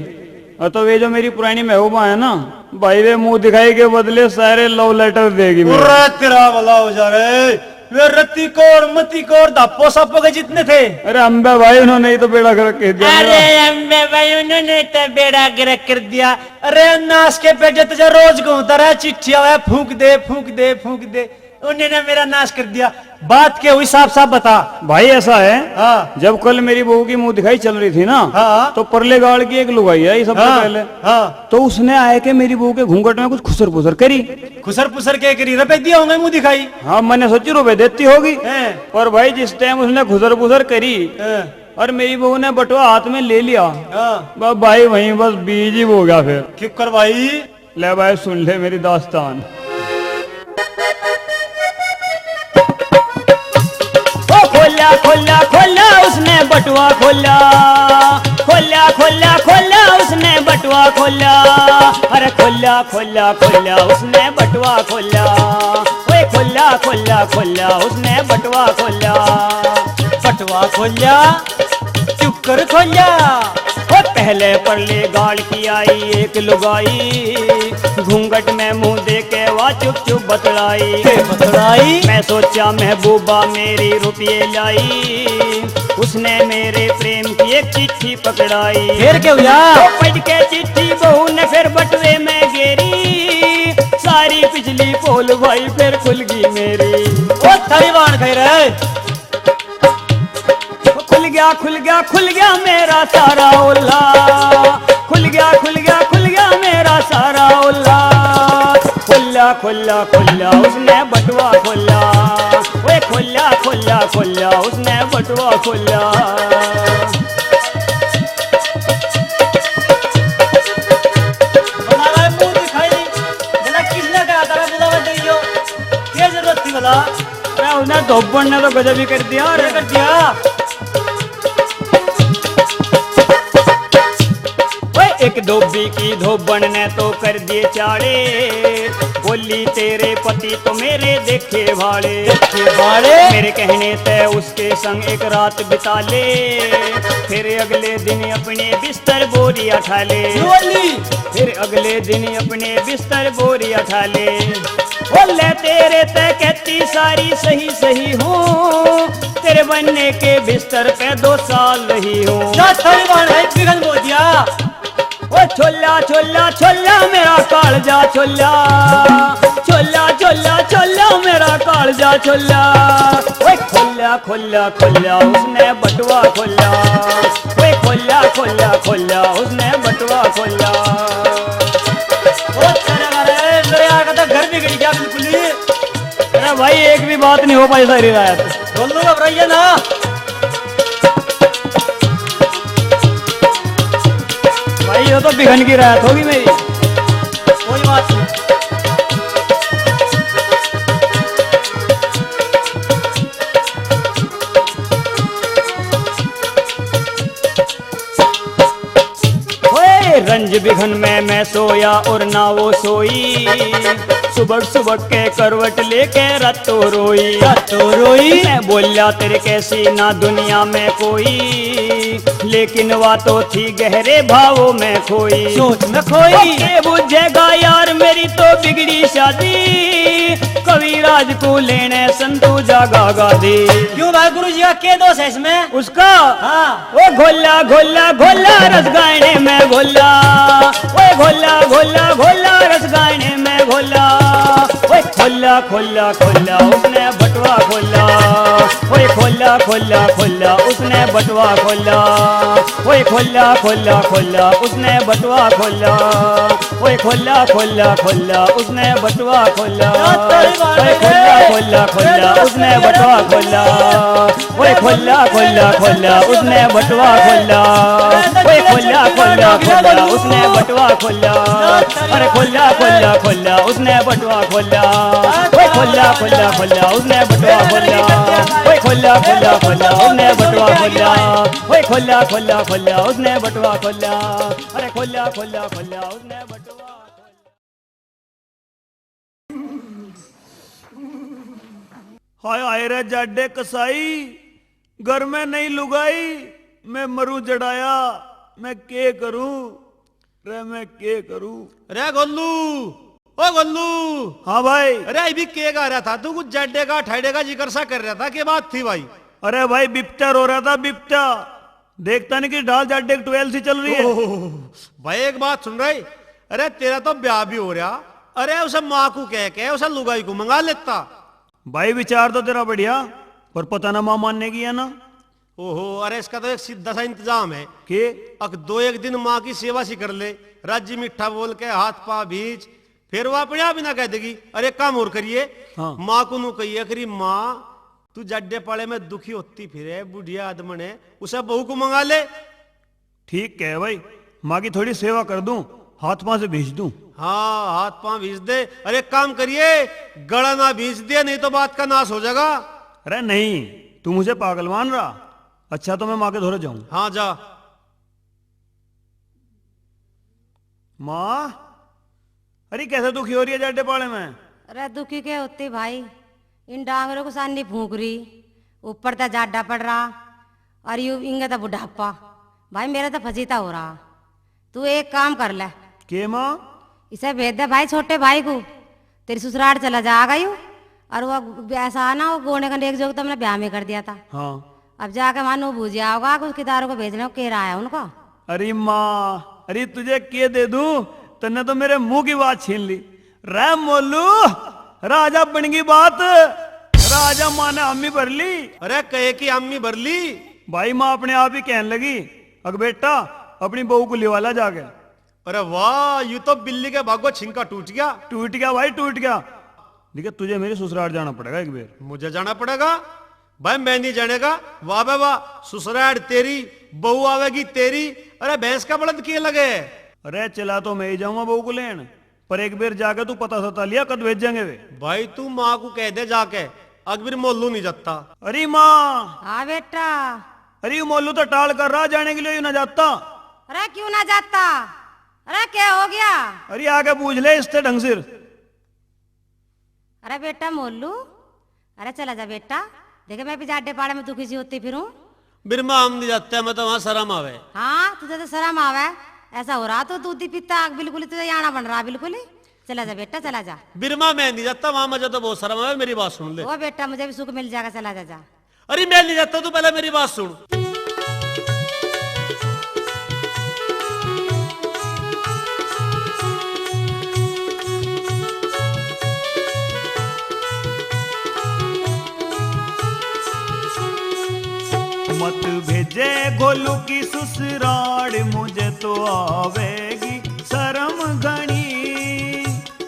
और तो वे जो मेरी पुरानी महबूबा है ना, भाई वे मुंह दिखाई के बदले सारे लव लेटर देगी मेरे। अरे तेरा भला हो जा रे। वे रत्ती कौर, मती कौर, धापो सापो के जितने थे। अरे अम्बे भाई, उन्होंने ही तो बेड़ा गर्क कर दिया मेरा। अरे अम्बे भाई, उन्होंने तो बेड़ा गर्क कर दिया। अरे नाश के बेटे, तुझे रोज घूमता रहा, चिट्ठी आवे, फूंक दे, फूंक दे, फूंक दे। उन्होंने मेरा नाश कर दिया। बात क्या हुई, साफ साफ बता। भाई ऐसा है, हाँ। जब कल मेरी बहू की मुंह दिखाई चल रही थी ना, हाँ। तो परले गाड़ की एक लुगाई आई सबसे हाँ, पहले। हाँ। तो उसने आए के मेरी बहू के घूंघट में कुछ खुसर पुसर करी। खुसर पुसर के करी? रुपए दिए होंगे मुंह दिखाई। हाँ, मैंने सोची रुपए देती होगी। हैं। पर भाई जिस टाइम उसने खुसर पुसर करी हैं। और मेरी बहू ने बटुआ हाथ में ले लिया। हाँ। बस भाई वहीं बस बीज ही हो गया फिर। क्यों कर भाई? ले भाई सुन ले मेरी दास्तान। ओ खोला, खोला, खोला, उसने बटुआ खोला। खोला, खोला, खोला, उसने बटुआ खोला। अरे खोला, खोला, खोला, उसने बटुआ खोला। ओए खोला, खोला, खोला, उसने बटुआ खोला। बटुआ खोला, चुकर खोला। ओ पहले परले गाड़ की आई एक लुगाई, घूंघट में मुंह दे के वा चुप चुप बतलाई। के बतलाई? मैं सोचा महबूबा मेरी रुपये लाई, उसने मेरे प्रेम की एक चिट्ठी पकड़ाई। फिर क्या हुआ? ओ पढ़ के चिट्ठी बहू ने फिर बटुए में गेरी, सारी पिछली पोल भाई फिर खुल गई मेरी। ओ थारी बाण खाई रे। खुल गया, खुल गया, खुल गया मेरा सारा ओला। खुल गया, खुल गया, खुल गया मेरा सारा ओला। खोला, खोला, खोला, उसने बटुआ खोला। ओए खोला, खोला, खोला, उसने बटुआ खोला। हमारा मुंह दिखाई, भला किसने कहा था बुलावा चाहिए? क्या जरूरत थी भला? अरे, उसने धोबन ने तो गजब ही कर दिया। क्या कर दिया? ओए, एक धोबी की धोबन ने तो कर दिए चाले। बोली, तेरे पति तो मेरे देखे भाले। देखे भाले। मेरे कहने ते उसके संग एक रात बिता ले। फिर अगले दिन अपने बिस्तर बोरिया ठा ले। बोली। फिर अगले दिन अपने बिस्तर बोरिया ठा ले। बोले, तेरे ते कहती सारी सही सही हूँ, तेरे बनने के बिस्तर पे दो साल रही हूँ। जा थारी बाण है, बिगन बोलिया। ओ छोला, छोला, छोला, मेरा कालजा छोला। छोला, छोला, छोला, मेरा कालजा छोला। ओए खोला, खोला, खोला, उसने बटुआ खोला। ओए खोला, खोला, खोला, उसने बटुआ खोला। ओ तेरे घर, ए, मेरे यार का तो घर बिगड़ गया बिल्कुल ही। अरे भाई, एक भी बात नहीं हो पाई सारी रात। बोलो, घबराइए ना। भाई, ये तो बिघन की रात होगी मेरी। कोई बात नहीं। ओए, रंज बिघन में मैं सोया और ना वो सोई। सुबह सुबह के करवट लेके रातों रोई। रातों रोई। मैं बोल्या, तेरे कैसी ना दुनिया में कोई, लेकिन वा तो थी गहरे भावों में खोई। सोच में खोई। ओ, के बुझेगा यार मेरी तो बिगड़ी शादी, कविराज को लेने संतू जागा गादी। क्यों भाई, गुरु जी का के दोष है इसमें? उसका? हाँ। ओ घोला, घोला, घोला, रस गाने में घोला। ओए घोला, घोला, घोला, रस गाने में घोला। ओए खोला, खोला, खोला, उसने बटुआ खोला। ओए खोला, खोला, खोला, उसने बटुआ खोला। ओए खोला, खोला, खोला, उसने बटुआ खोला। ओए खोला, खोला, खोला, उसने बटुआ खोला। ओए खोला, खोला, खोला, उसने बटुआ खोला। ओए खोला, खोला, खोला, उसने बटुआ खोला। ओए खोला, खोला, खोला, उसने बटुआ खोला। अरे खोला, खोला, खोला, उसने बटुआ खोला। ओए खोला, खोला, खोला, उसने बटुआ खोला। ओए खोला, खोला, खोला, उसने बटुआ खोला। ओए खोला, खोला, खोला, उसने बटुआ खोला। अरे खोला, खोला, खोला, उसने बटुआ खोला। हाय हाय रे जाडे कसाई, घर में नहीं लुगाई, मैं मरूं जड़ाया, मैं के करूं रे, मैं के करूं। रे गोलू, ओ गोलू। हाँ भाई। अरे अभी के गा रहा था तू? कुछ जाडे का ठाडे का जिक्र सा कर रहा था, के बात थी भाई? अरे भाई बिपटा रो रहा था, बिपटा। देखता नहीं कि ढाल जाडे की ट्वेल्थ ही चल रही है। ओह, भाई एक बात सुन रही, अरे तेरा तो ब्याह भी हो रहा, अरे उसे माँ को कह के उसे लुगाई को मंगा लेता। भाई विचार तो तेरा बढ़िया, पर पता ना माँ मानने की है ना। ओहो, अरे इसका तो एक सीधा सा इंतजाम है। के? अक दो एक दिन माँ की सेवा सी कर ले, राजी मीठा बोल के हाथ पाँव भींच, फिर वो अपने आप ही ना कह देगी, अरे काम और करिए। हाँ। माँ को नू कहिए, अरे माँ, तू जाडे पाले में दुखी होती फिरे, बुढ़िया आदमन है, उसे बहू को मंगा ले। ठीक कहे भाई, माँ की थोड़ी सेवा कर दूं, हाथ पाँव से भींच दूं। हाँ, हाथ पाँव भींच दे। अरे एक काम करिए, गला ना भींच दे, नहीं तो बात का नाश हो जाएगा। अरे नहीं, तू मुझे पागल मान रहा। अच्छा तो मैं माँ के धोरे जाऊं। हाँ जा। माँ, अरे कैसे दुखी हो रही है जाडे पाले में? अरे दुखी के होती भाई, इन डांगरों को सानी फूंक रही, ऊपर तै जाडा पड़ रहा, और यू इंगे तै बुढ़ापा। भाई मेरा तो फजीता हो रहा। तू एक काम कर ले। के माँ? इसे भेज दे भाई छोटे भाई को, तेरी ससुराल चला जाएगा यू। और वो ऐसा ना, वो गोने का नेक जोग तो हमने ब्याह में कर दिया था। हाँ। अब जाके मानो भूजिया होगा, कुछ कितारों को भेजने को कह रहा है उनको। अरे माँ, अरे तुझे के दे दूं, तन्ने तो मेरे मुंह की बात छीन ली। रे मोलू, राजा बन गई बात, राजा माँ ने हामी भर ली। अरे कहे की हामी भर ली? भाई माँ अपने आप ही कहने लगी, अक बेटा, अपनी बहू को लिवा ला जाके। अरे वाह, यू तो बिल्ली के भागो छिंका टूट गया। टूट गया भाई, टूट गया। देखिए, तुझे मेरी ससुराल जाना पड़ेगा एक बार। मुझे जाना पड़ेगा? भाई, मैं नहीं जानेगा। वाह बे वाह, ससुराल तेरी, बहू आवेगी तेरी। अरे, भैंस का बलद किए लगे? अरे, चला तो मैं ही जाऊंगा बहू को लेन, पर एक बार जाके तू पता सता लिया, कद भेजेंगे वे। भाई, तू माँ को कह दे जाके, अकबर मोलू नहीं जाता। अरे माँ। हाँ बेटा। अरे, मोलू तो टाल कर रहा जाने के लिए, यू ना जाता। अरे, क्यों ना जाता? अरे क्या हो गया? अरे आगे पूछ ले इससे ढंग से। अरे बेटा मोलू, अरे चला जा बेटा, देखे मैं भी जाडे पाड़े में दुखी सी होती फिरूं। बिरमा, हम नहीं जाते, मैं तो वहाँ शर्म आवे। हाँ, तुझे तो शर्म आवे। ऐसा हो रहा तो दूधी पीता बिल्कुल ही, तुझे याना बन रहा बिल्कुल ही। चला जा बेटा, चला जा। बिरमा, मैं नहीं जाता वहाँ, मुझे तो बहुत शर्म आवे। मेरी बात सुन ले। ओ बेटा, मुझे भी सुख मिल जाएगा, चला जा, जा। अरे मैं नहीं जाता, तू पहले मेरी बात सुन। मत भेजे गोलू की ससुराल, मुझे तो आवेगी शर्म घणी।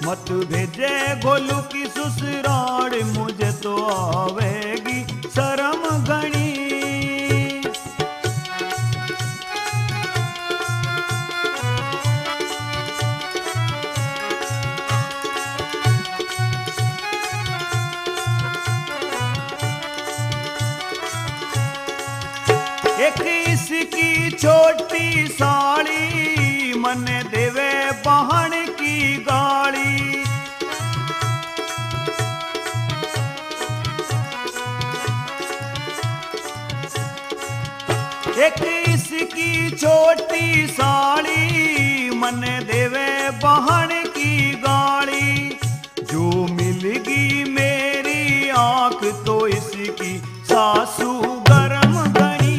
मत भेजे गोलू की ससुराल, मुझे तो आवेगी शर्म घणी। एक इसकी छोटी साली, मने देवे बहन की गाली। एक इसकी छोटी साली, मने देवे बहन की गाली। जो मिलगी मेरी आंख तो इसकी सासू गरम घणी।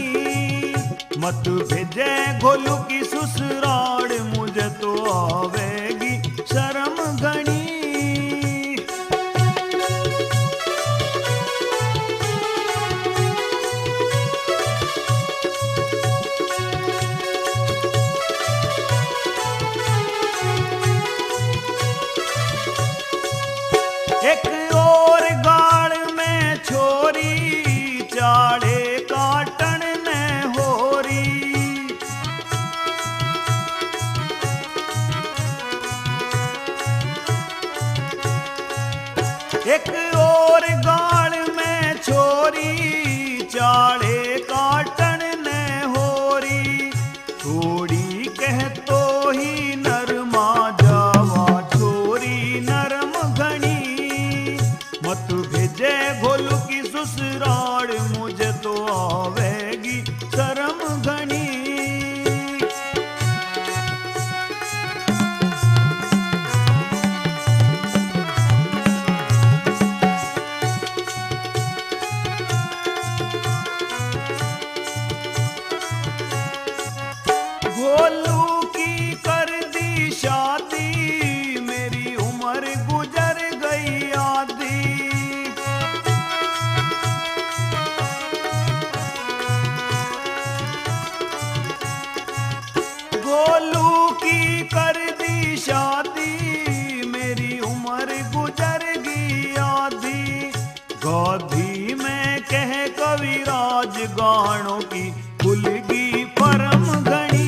मत भेजे गोलू की ससुराल, मुझे तो आवेगी शर्म घणी। एक और गाल में छोरी, चाले काटन ने होरी। एक और गाल में छोरी, चाले काटन ने होरी। थोड़ी कह तो ही नरमा जावा, छोरी नरम घणी। मत भेजे गोलू की ससुराल, मुझे तो आवेगी शर्म घणी। गोलू की कर दी शादी, मेरी उम्र गुजर गई आधी। गोलू की कर दी शादी, मेरी उम्र गुजर गई आधी। गाधी में कह कविराज, गानों की खुलगी परम घणी।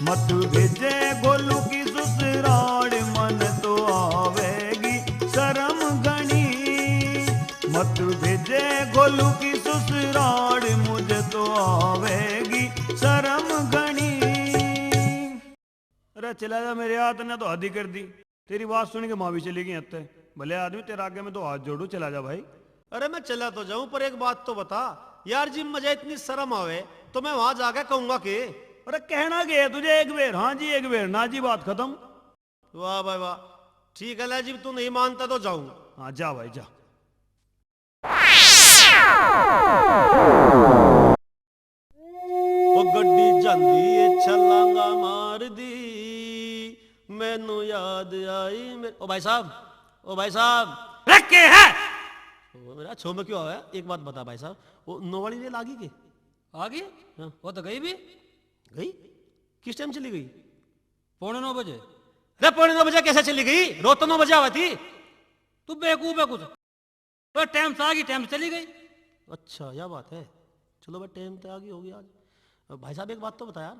मत भेजे गोलू की ससुराल, मन तो आवेगी शर्म घणी। मत भेजे गोलू की ससुराल, मुझे तो आवेगी शर्म घणी। अरे चला जा मेरे यार, तन्ने तो हद ही कर दी। तेरी बात सुन के माँ भी चली गई हत्ते। भले आदमी, तेरे आगे मैं दो हाथ जोड़ू, चला जा भाई। अरे मैं चला तो जाऊं, पर एक बात तो बता यार, जी मुझे इतनी शर्म आवे तो मैं वहां जाके कहूंगा के? अरे कहना के है तुझे, एक बेर हाँ जी एक बेर ना जी, बात खत्म। वाह भाई वाह, ठीक है, ले जी तू नहीं मानता तो जाऊं। हाँ जा भाई जा। ओ गड्डी जांदी ए छलांगा मार दी, मैनू याद आई मेरे, ओ भाई साहब, ओ भाई साहब। अरे के है? ओ मेरा छो में क्यों आया? एक बात बता भाई साहब, वो नौ वाली रेल आ गई के? आ गई? हाँ। वो तो गई भी। गई? किस टाइम चली गई? पौने नौ बजे। अरे पौने नौ बजे कैसे चली गई? रोज तो नौ बजे आवा थी। तू बेवकूफ है कुछ। तो टाइम से आ गई, टाइम से चली गई। अच्छा, यह बात है। चलो भाई, टाइम तो आ गई होगी आज। अब भाई साहब, एक बात तो बता यार,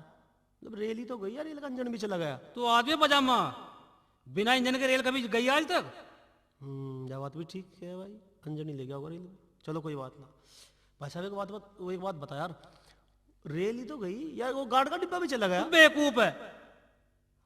जब रेल ही तो गई यार, रेल का इंजन भी चला गया। तू आदमी पजामा, बिना इंजन के रेल कभी गई आज तक? हम्म, यह बात भी ठीक है भाई, इंजन ही ले गया होगा रेल में। चलो कोई बात ना। भाई साहब, एक बात, बात, वो एक बात बता यार, रेल ही तो गई यार, वो गार्ड का डिब्बा भी चला गया। तू बेवकूफ है।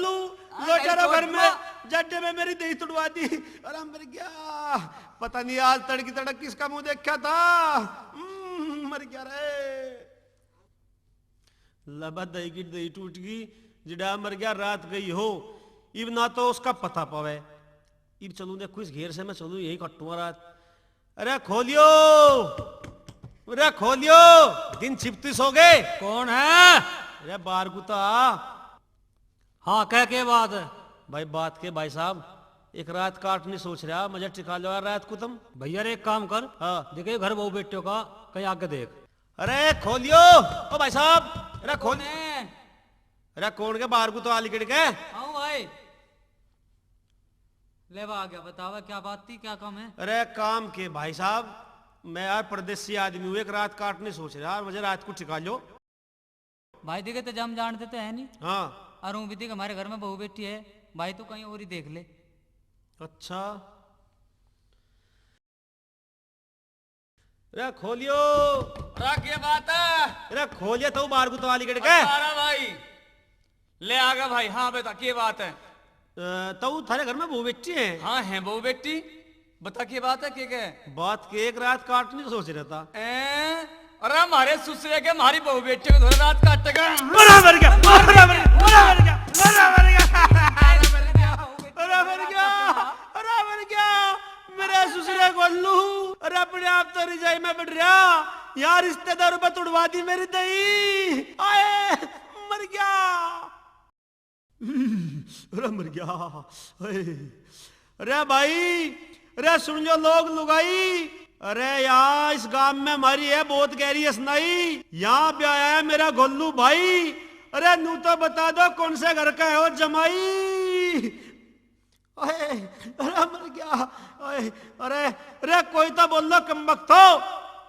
गोलू, हाँ, लौट आ रहा घर में, जड्डे में मेरी दही तुड़वा दी। अरे मर गया, पता नहीं आज तड़की तड़क किसका मुंह देखा था। हम्म, मर गया रे। लबा दही की दही टूट गई, जिड़ा मर गया रात गई हो। इब ना तो उसका पता पावे। इब चलूं देखो इस घेर से मैं चलूं, यही कटूंगा रात। अरे खोलियो, अरे खोलियो, दिन छिपती सो गए। कौन है? अरे बारगुता। हाँ, कह के बात है? भाई बात के भाई साहब, एक रात काटनी सोच रहा, मजा टिका लो यार रात को तुम। भैया रे, एक काम कर। हाँ। देखे घर बहू बेटियों का, कहीं आगे देख। अरे खोलियो, ओ भाई साहब, अरे खोल। कौन है? अरे कौन के बारगुता लिकड़ के? आऊं भाई। ले आ गया, बतावा क्या बात थी, क्या काम है? अरे काम के भाई साहब, मैं यार परदेसी आदमी हूँ, एक रात काटनी सोच रहा, मुझे रात को ठिका लो। भाई देखे तो जम जानते तो है नहीं। हाँ। और ऊँ भी देख हमारे घर में बहू बैठी है, भाई तू कहीं और ही देख ले। अच्छा। रे खोलियो। अरे के बात है? रे खोलिया, तू बारगुता लिकड़ के। अरे भाई, ले आ गया भाई। हाँ बेटा, के बात है? अ, तू थारे घर में बहू बैठी है? हाँ है बहू बैठी। बता के बात है, के के? बात के एक रात काटनी सोच रहा था। ए? अरे हमारे सुसरे के, हमारी बहू बैठी को थोड़ी रात काटेगा। मरा मर गया, मरा मर गया, मरा मर गया, मरा मर गया। अरे मर गया, अरे मर गया। मेरे सुसरे गोलू, अरे अपने आप तो रिजाई में बढ़ रहा, यार रिश्तेदारों पे तुड़वा दी मेरी दही। आए, मर गया। अरे मर गया। अरे भाई, अरे सुन लो लोग लुगाई, अरे यार इस गांव में हमारी है बहुत गहरी असनाई। यहाँ पे आया है मेरा गोलू भाई। अरे नू तो बता दो कौन से घर का है वो जमाई। अरे, अरे मर गया। अरे, अरे, अरे कोई तो बोल लो कमबख्तो।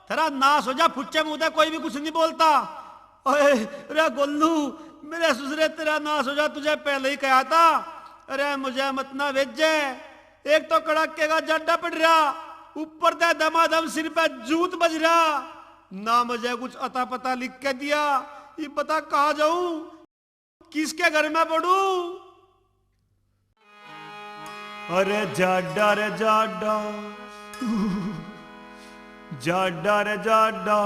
तेरा नाश हो जा फुच्चे मुंह दे, कोई भी कुछ नहीं बोलता। अरे, अरे गोलू, मेरे सुसरे तेरा नाश हो जा, तुझे पहले ही कहा था। अरे मुझे मत ना भेजे। एक तो कड़ाके का जाडा पड़ रहा, ऊपर ते दमादम सिर पे जूत बज रहा। ना मुझे कुछ अता पता लिख के दिया, ये बता कहाँ जाऊं? किसके घर में पड़ू? अरे जाडा रे जाडा, जाडा रे जाडा,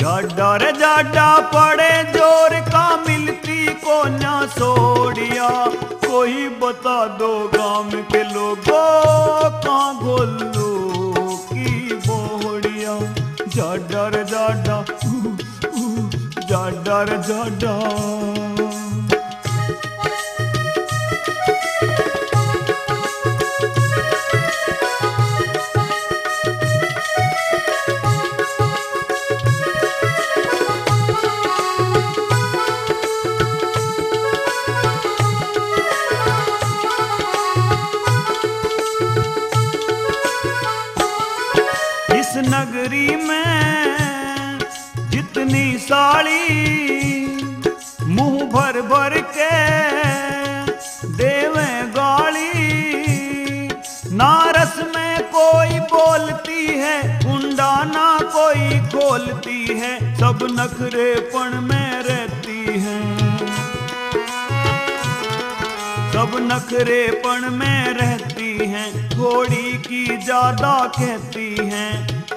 जाडा रे जाडा, पड़े जोर का, मिलती कोन्या सोड़िया। कोई बता दो गाम के लोगों, का गोलू की बोहड़िया। जाडा रे जाडा, जाडा रे जाडा। इस नगरी में जितनी साली, मुंह भर भर के देवे गाली। ना रस में कोई बोलती है, कुंडा ना कोई खोलती है, सब नखरेपन में रहती है, सब नखरेपन में रहती हैं, थोड़ी की ज्यादा कहती हैं।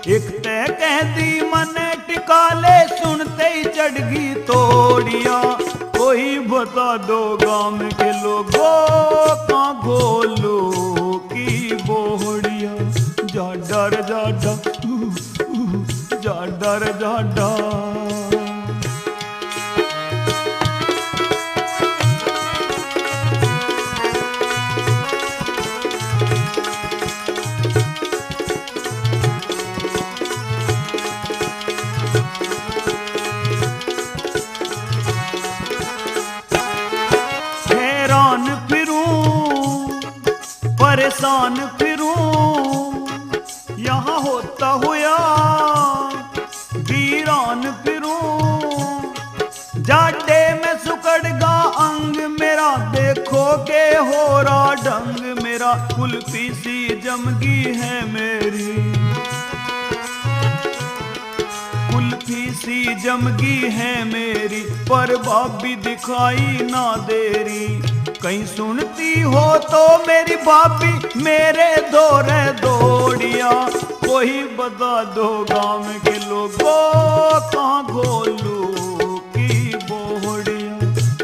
एक तय कह दी मने टिका ले, सुनते ही चढ़ गई तोड़िया। कोई बता दो गाम के लोगों, का गोलू की बोहड़िया। जाडा रे जाडा, ऊ, ऊ, जाडा रे जाडा। हैरान फिरूं, परेशान फिरूं, यहाँ होता हुआ वीरान फिरूं। जाडे में सुकड़गा अंग मेरा, देखो के हो रहा ढंग मेरा। कुल्फी सी जमगी है मेरी, कुल्फी सी जमगी है मेरी, पर भाभी दिखाई ना दे रही। कहीं सुनती हो तो मेरी भाभी, मेरे दौरे दौड़िया। कोई बता दो गांव के लोगों, कहाँ गोलू की बोहड़िया।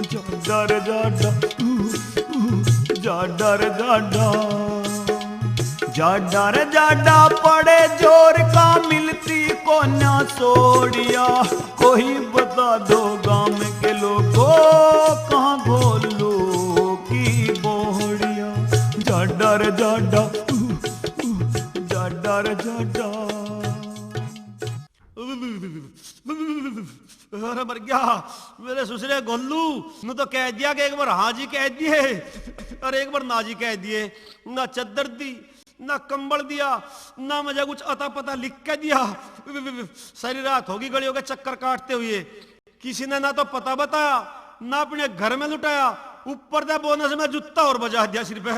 जाडा रे जाडा, ऊ, ऊ, जाडा रे जाडा। जाडा रे जाडा, पड़े जोर का, मिलती कोन्या सोड़िया। कोई बता दो गांव के लोगों, कहाँ गोलू की बोहड़िया। जाडा रे जाडा, ऊ, ऊ, जाडा रे जाडा। अरे मर गया मेरे ससुरे गोलू। नू तो कह दिया कि एक बार हाँ जी कह दिए और एक बार ना जी कह दिए। ना चद्दर दी, ना कंबल दिया, ना मुझे कुछ अता पता लिख के दिया। सारी रात होगी गलियों के चक्कर काटते हुए। किसी ने ना तो पता बताया, ना अपने घर में लुटाया, ऊपर दे बोनस में जूता और बजा दिया सिर पे।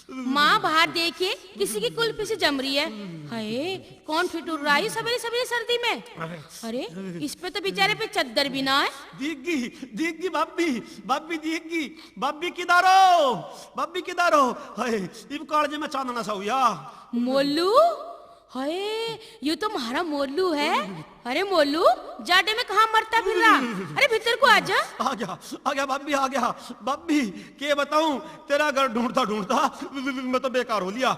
माँ, बाहर देखिए, किसी की कुल्फी से जम रही है। हाय, कौन ठिठुर रहा है सवेरे सवेरे सर्दी में? अरे, इस पे तो बेचारे पे चद्दर भी ना है। दीगी, दीगी भाभी, भाभी दीगी, भाभी किधर हो? भाभी किधर हो? हाय, इब कालजे में चांदना सा हुआ। मोलू, हाय, ये तो म्हारा मोलू है। अरे मोलू, जाडे में कहाँ मरता फिर रहा? अरे भीतर को आजा। आ गया, आ गया भाभी, आ गया। भाभी, के बताऊं, तेरा घर ढूंढता ढूंढता मैं तो बेकार हो लिया।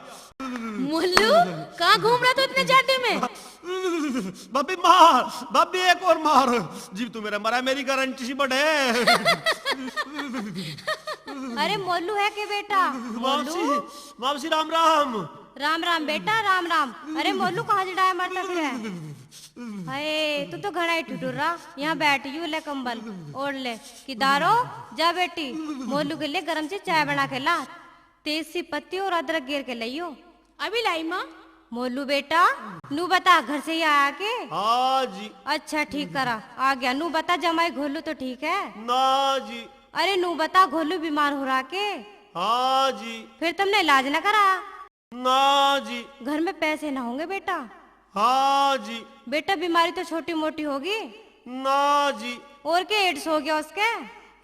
मोलू, कहाँ घूम रहा था इतने जाडे में? भाभी मार, भाभी एक और मार। जीव तू मेरा मरा, मेरी गारंटी सी बड़े। अरे मोलू है के बेटा? मावसी, मोलू? मावसी राम राम। राम राम बेटा, राम राम। अरे मोलू, कहाँ जड़ाया मरता फिर है? हाय, तू तो घणा ही ठिठुर रहा। यहाँ बैठ, यू ले कंबल ओढ़ ले। किदारो, जा बेटी, मोलू के लिए गरम सी चाय बना के ला। तेज सी पत्ती और अदरक गेर के लाइयो। अभी लाई माँ। मोलू बेटा, नू बता, घर से ही आया के? हाँ जी। अच्छा, ठीक करा, आ गया। नू बता, जमाई घोलू तो ठीक है? ना जी। अरे नू बता, घोलू बीमार हो रहा के? हाँ जी। फिर तुमने इलाज ना करा? ना जी। घर में पैसे ना होंगे बेटा? हाँ जी। बेटा, बीमारी तो छोटी मोटी होगी? ना जी। और के एड्स हो गया उसके?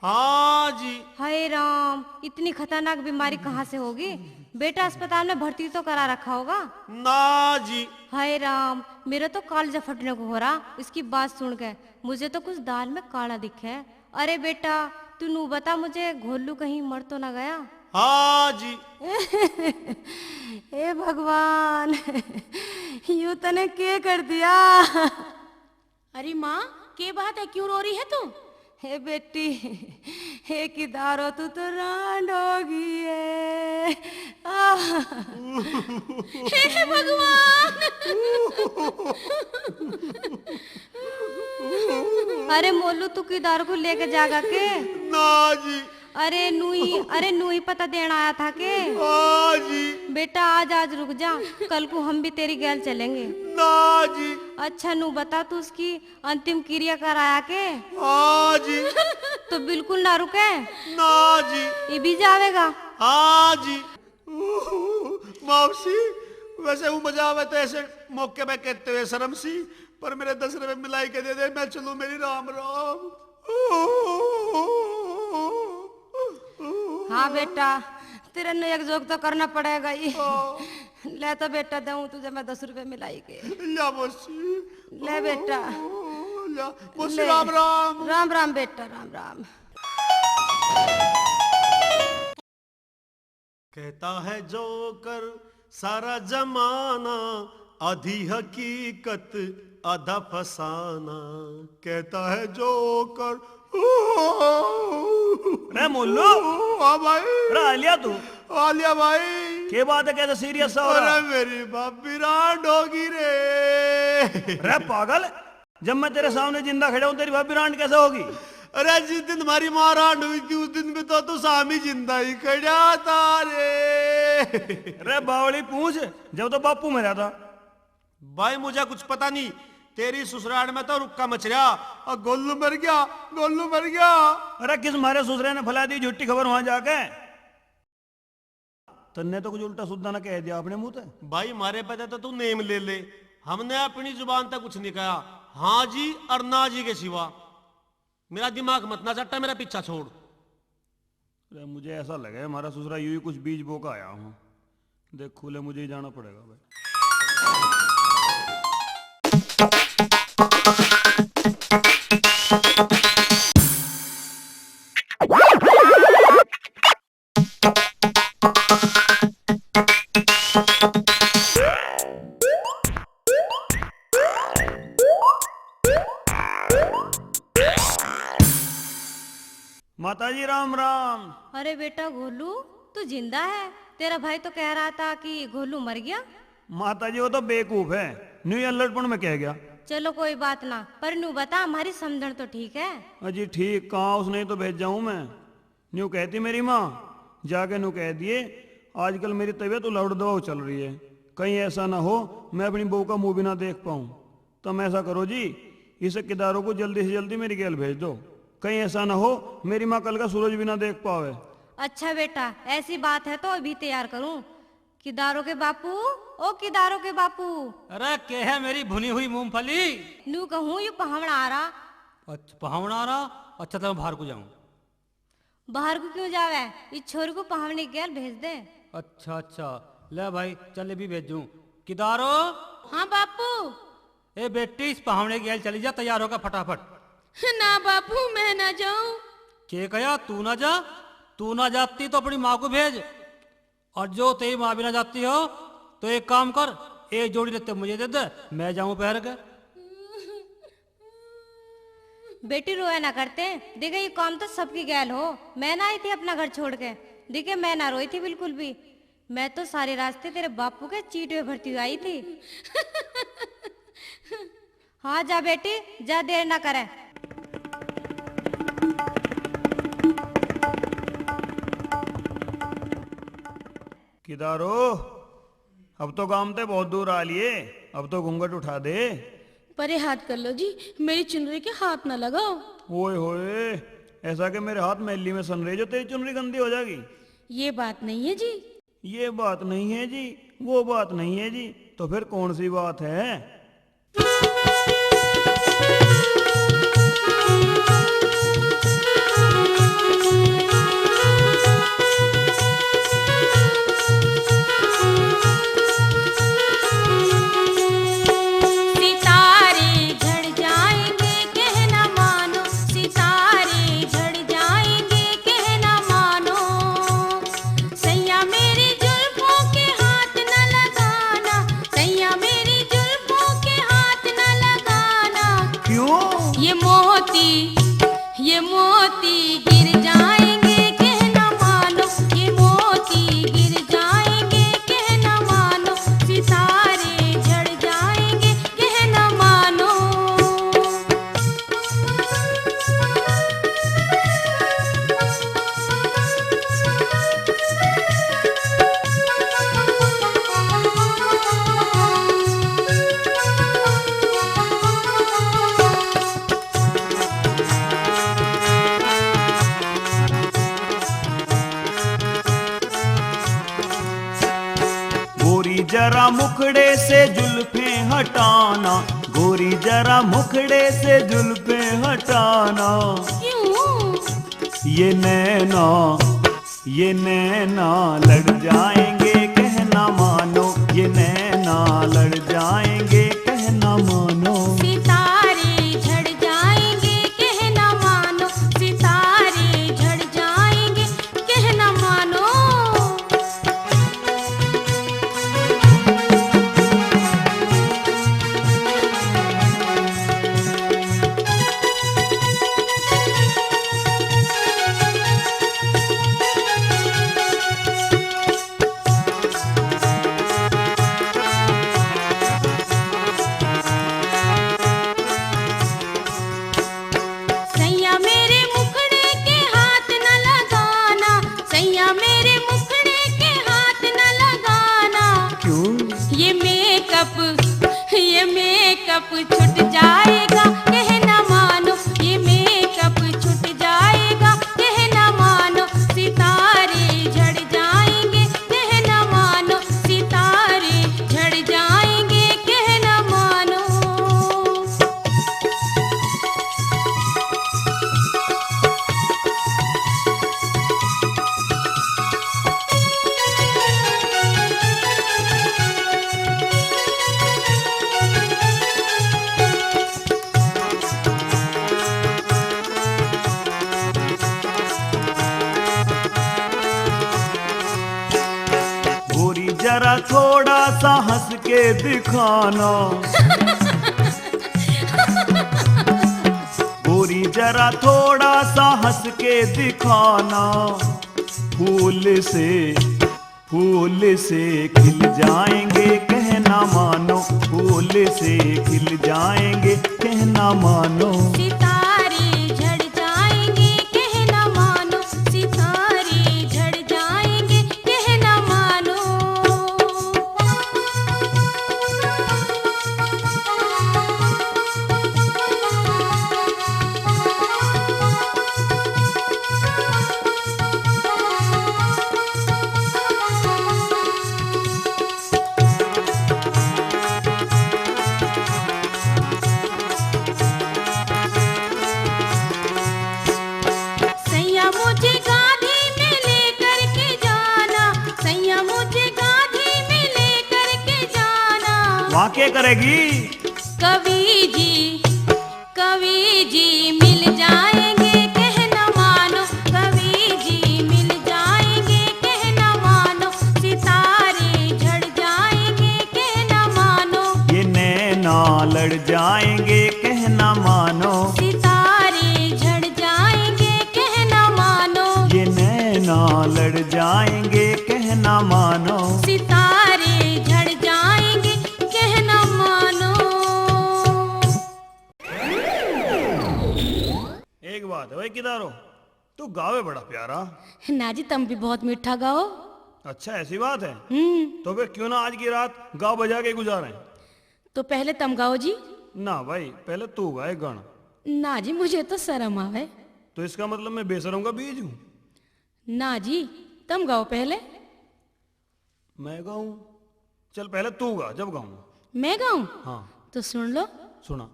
हाँ जी। हाय राम, इतनी खतरनाक बीमारी कहाँ से होगी? बेटा अस्पताल में भर्ती तो करा रखा होगा। ना जी। हाय राम, मेरा तो कालजा फटने को हो रहा इसकी बात सुन के। मुझे तो कुछ दाल में काला दिखे। अरे बेटा, तू नू बता मुझे, घोलू कहीं मर तो ना गया? हाँ जी। हे भगवान, यू तने के कर दिया? अरे माँ, के बात है, क्यों रो रही है तू? हे बेटी, हे किदारो, तू तो रांड हो गई है। आह। हे भगवान। अरे मोलू, तू किदार को लेके जागा के? ना जी। अरे नूई, अरे नूई पता देना आया था के? हाँ जी। बेटा, आज, आज रुक जा, कल को हम भी तेरी गैल चलेंगे। ना जी। अच्छा, नू बता, तू उसकी अंतिम क्रिया कराया के? हाँ जी। तो बिल्कुल ना रुके? ना जी। ये भी जावेगा? हाँ जी। मौसी, वैसे वो मजा आवे तो ऐसे मौके पे कहते हुए शर्म सी, पर मेरे दस रुपए मिलाई के दे दे, मैं चलूं, मेरी राम राम। हाँ बेटा, तेरे ने एक जोग तो करना पड़ेगा ही। हाँ। ले तो बेटा, दूं तुझे मैं दस रुपए मिलाई के। ला मौसी। ले बेटा। ला मौसी, ले। राम राम। राम राम बेटा, राम राम। कहता है जोकर सारा जमाना, आधी हकीकत आधा फसाना। कहता है जोकर। रे मोलू। हाँ भाई। रे आ लिया तू? आ लिया भाई। के बात है, कैसे सीरियस सा हो रहा? अरे मेरी भाभी रांड होगी रे। रे पागल, जब मैं तेरे सामने जिंदा खड़ा हूँ, तेरी भाभी रांड कैसे होगी? अरे जिस दिन हमारी माँ रांड हुई थी, उस दिन भी तो तू सामी जिंदा ही खड़ा था रे। रे बावली पूछ, जब तो बापू मरा था। भाई मुझे कुछ पता नहीं, तेरी ससुराल में तो रुक्का मच रहा। और गोलू मर गया, गोलू मर गया। अरे किस मारे ससुरे ने फैला दी झूठी खबर वहां जाके? तन्ने तो कुछ उल्टा सुद्धा ना कह दिया अपने मुंह ते। भाई, मारे पे तो तू नेम ले ले, हमने अपनी जुबान तक कुछ नहीं कहा, हाँ जी और ना जी के सिवा। मेरा दिमाग मत ना चट्टा, मेरा पीछा छोड़। अरे, मुझे ऐसा लगे हमारा ससुरा यूं ही कुछ बीज बो का आया हूँ। देखो ले, मुझे ही जाना पड़ेगा भाई। माता जी, राम राम। अरे बेटा गोलू, तू जिंदा है? तेरा भाई तो कह रहा था कि गोलू मर गया। माता जी, वो तो बेवकूफ है, न्यू अल्लड़पन में कह गया। चलो कोई बात ना, पर न्यू बता, हमारी समझण तो ठीक है? अजी ठीक कहाँ, उसने ही तो भेजा हूँ मैं। न्यू कहती मेरी माँ, जाके न्यू कह दिए, आजकल मेरी तबीयत उलट दबाव चल रही है, कहीं ऐसा ना हो मैं अपनी बहू का मुंह भी ना देख पाऊँ। तुम ऐसा करो जी, इसे किदारों को जल्दी से जल्दी मेरी गैल भेज दो, कहीं ऐसा ना हो मेरी माँ कल का सूरज भी ना देख पावे। अच्छा बेटा, ऐसी बात है तो अभी तैयार करूँ। किदारों के बापू, ओ किदारों के बापू। अरे के है मेरी भुनी हुई मूंगफली? न्यू कहूँ यू पहावणा आ रहा। अच्छा, पहावणा आ रहा? अच्छा, तो मैं बाहर को जाऊँ। बाहर को क्यों जावे? इस छोरी को पहावने गैल भेज दे। अच्छा, अच्छा, ले भाई, चल भी भेजूं। किदारो? हाँ बापू। ए बेटी, इस पहावने गैल चली जा, तैयार होकर फटाफट। ना बापू, मैं ना जाऊं। के कहा तू ना जा? तू ना जाती तो अपनी माँ को भेज। और जो तेरी माँ भी ना जाती हो, तो एक काम कर, एक जोड़ी लत्ते मुझे दे दे, मैं जाऊं पहर के। बेटी, रोया ना करते, देखे ये काम तो सबकी गैल हो। मैं ना आई थी अपना घर छोड़ के, देखे मैं ना रोई थी बिल्कुल भी। मैं तो सारे रास्ते तेरे बापू के चीट में भरती हुई आई थी। हाँ जा बेटी, जा, देर ना करे। किदारो, अब तो गांव ते बहुत दूर आ लिए, अब तो घूंघट उठा दे। परे हाथ कर लो जी, मेरी चुनरी के हाथ ना लगाओ। ओए होए, ऐसा कि मेरे हाथ मैली में सन रहे जो तेरी चुनरी गंदी हो जाएगी। ये बात नहीं है जी। ये बात नहीं है जी, वो बात नहीं है जी, तो फिर कौन सी बात है? मोती, ये मोती गिर जाएंगे, कहना मानो। ये मोती गिर जाएंगे, कहना मानो। सितारे झड़ जाएंगे, कहना मानो। गोरी जरा मुखड़े से जुल्फे हटाना, गोरी जरा मुखड़े से जुल्फे हटाना। क्यों? ये नैना, ये नैना लड़ जाएंगे, कहना मानो। ये नैना लड़ जाएंगे, कहना मानो। सितारे झड़ जाएंगे, कहना मानो। सितारे झड़ जाएंगे, कहना मानो। सैया मेरे मुखड़े के हाथ न लगाना, सैया मेरे मुखड़े के हाथ न लगाना। क्यों? ये मेकअप, ये मेकअप छूट जाएगा, कहना मानो। ये मेकअप छूट जाएगा, कहना मानो। सितारे झड़ जाएंगे, कहना मानो। सितारे झड़ जाएंगे, कहना मानो। गोरी जरा थोड़ा सा हंस के दिखाना। गोरी जरा थोड़ा सा हंस के दिखाना। फूल से, फूल से खिल जाएंगे, कहना मानो। फूल से खिल जाएंगे, कहना मानो। सितारे झड़ जाएंगे, कहना मानो। सितारे झड़ जाएंगे, कहना मानो। सैया मुझे गाड़ी में लेकर के जाना, सैया मुझे गाड़ी में लेकर के जाना। वहाँ क्या करेगी? कवि जी, कवि जी मिल जाएंगे, कहना मानो। कवि जी मिल जाएंगे, कहना मानो। सितारे झड़ जाएंगे, कहना मानो। ये नैना लड़ जाएंगे, कहना मानो। सितारे झड़ जाएंगे, कहना मानो। ये नैना लड़ जाएंगे, कहना मानो। सितारे झड़ जाएंगे, कहना मानो। एक बात है भाई, किदारो, तू गावे बड़ा प्यारा। ना जी, तम भी बहुत मीठा गाओ। अच्छा, ऐसी बात है? हम्म। तो फिर क्यों ना आज की रात गा बजा के गुजारें? तो पहले तम गाओ जी। ना भाई, पहले तू गाए गाना। ना जी, मुझे तो शर्म आवे। तो इसका मतलब मैं बेशरम का बीज हूँ? ना जी, तम गाओ पहले। मैं गाऊं? चल, पहले तू गा, जब गाऊंगा। मैं गाऊं? हाँ। तो सुन लो। सुना।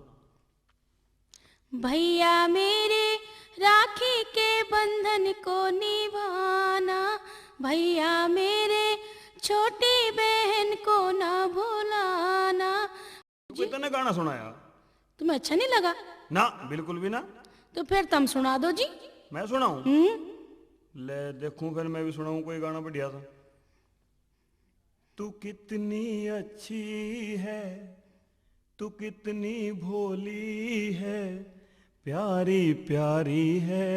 भैया मेरे, राखी के बंधन को निभाना, भैया मेरे, छोटी बहन को ना भुलाना। कोई तन्ने गाना सुनाया? तुम्हें अच्छा नहीं लगा? ना, बिल्कुल भी ना। तो फिर तुम सुना दो जी। मैं सुनाऊं? हम्म। ले देखूं, फिर मैं भी सुनाऊं कोई गाना बढ़िया सा। तू कितनी अच्छी है, तू कितनी भोली है, प्यारी प्यारी है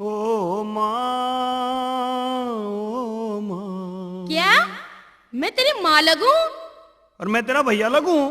ओ माँ, ओ माँ। क्या मैं तेरी माँ लगूं? और मैं तेरा भैया लगूं?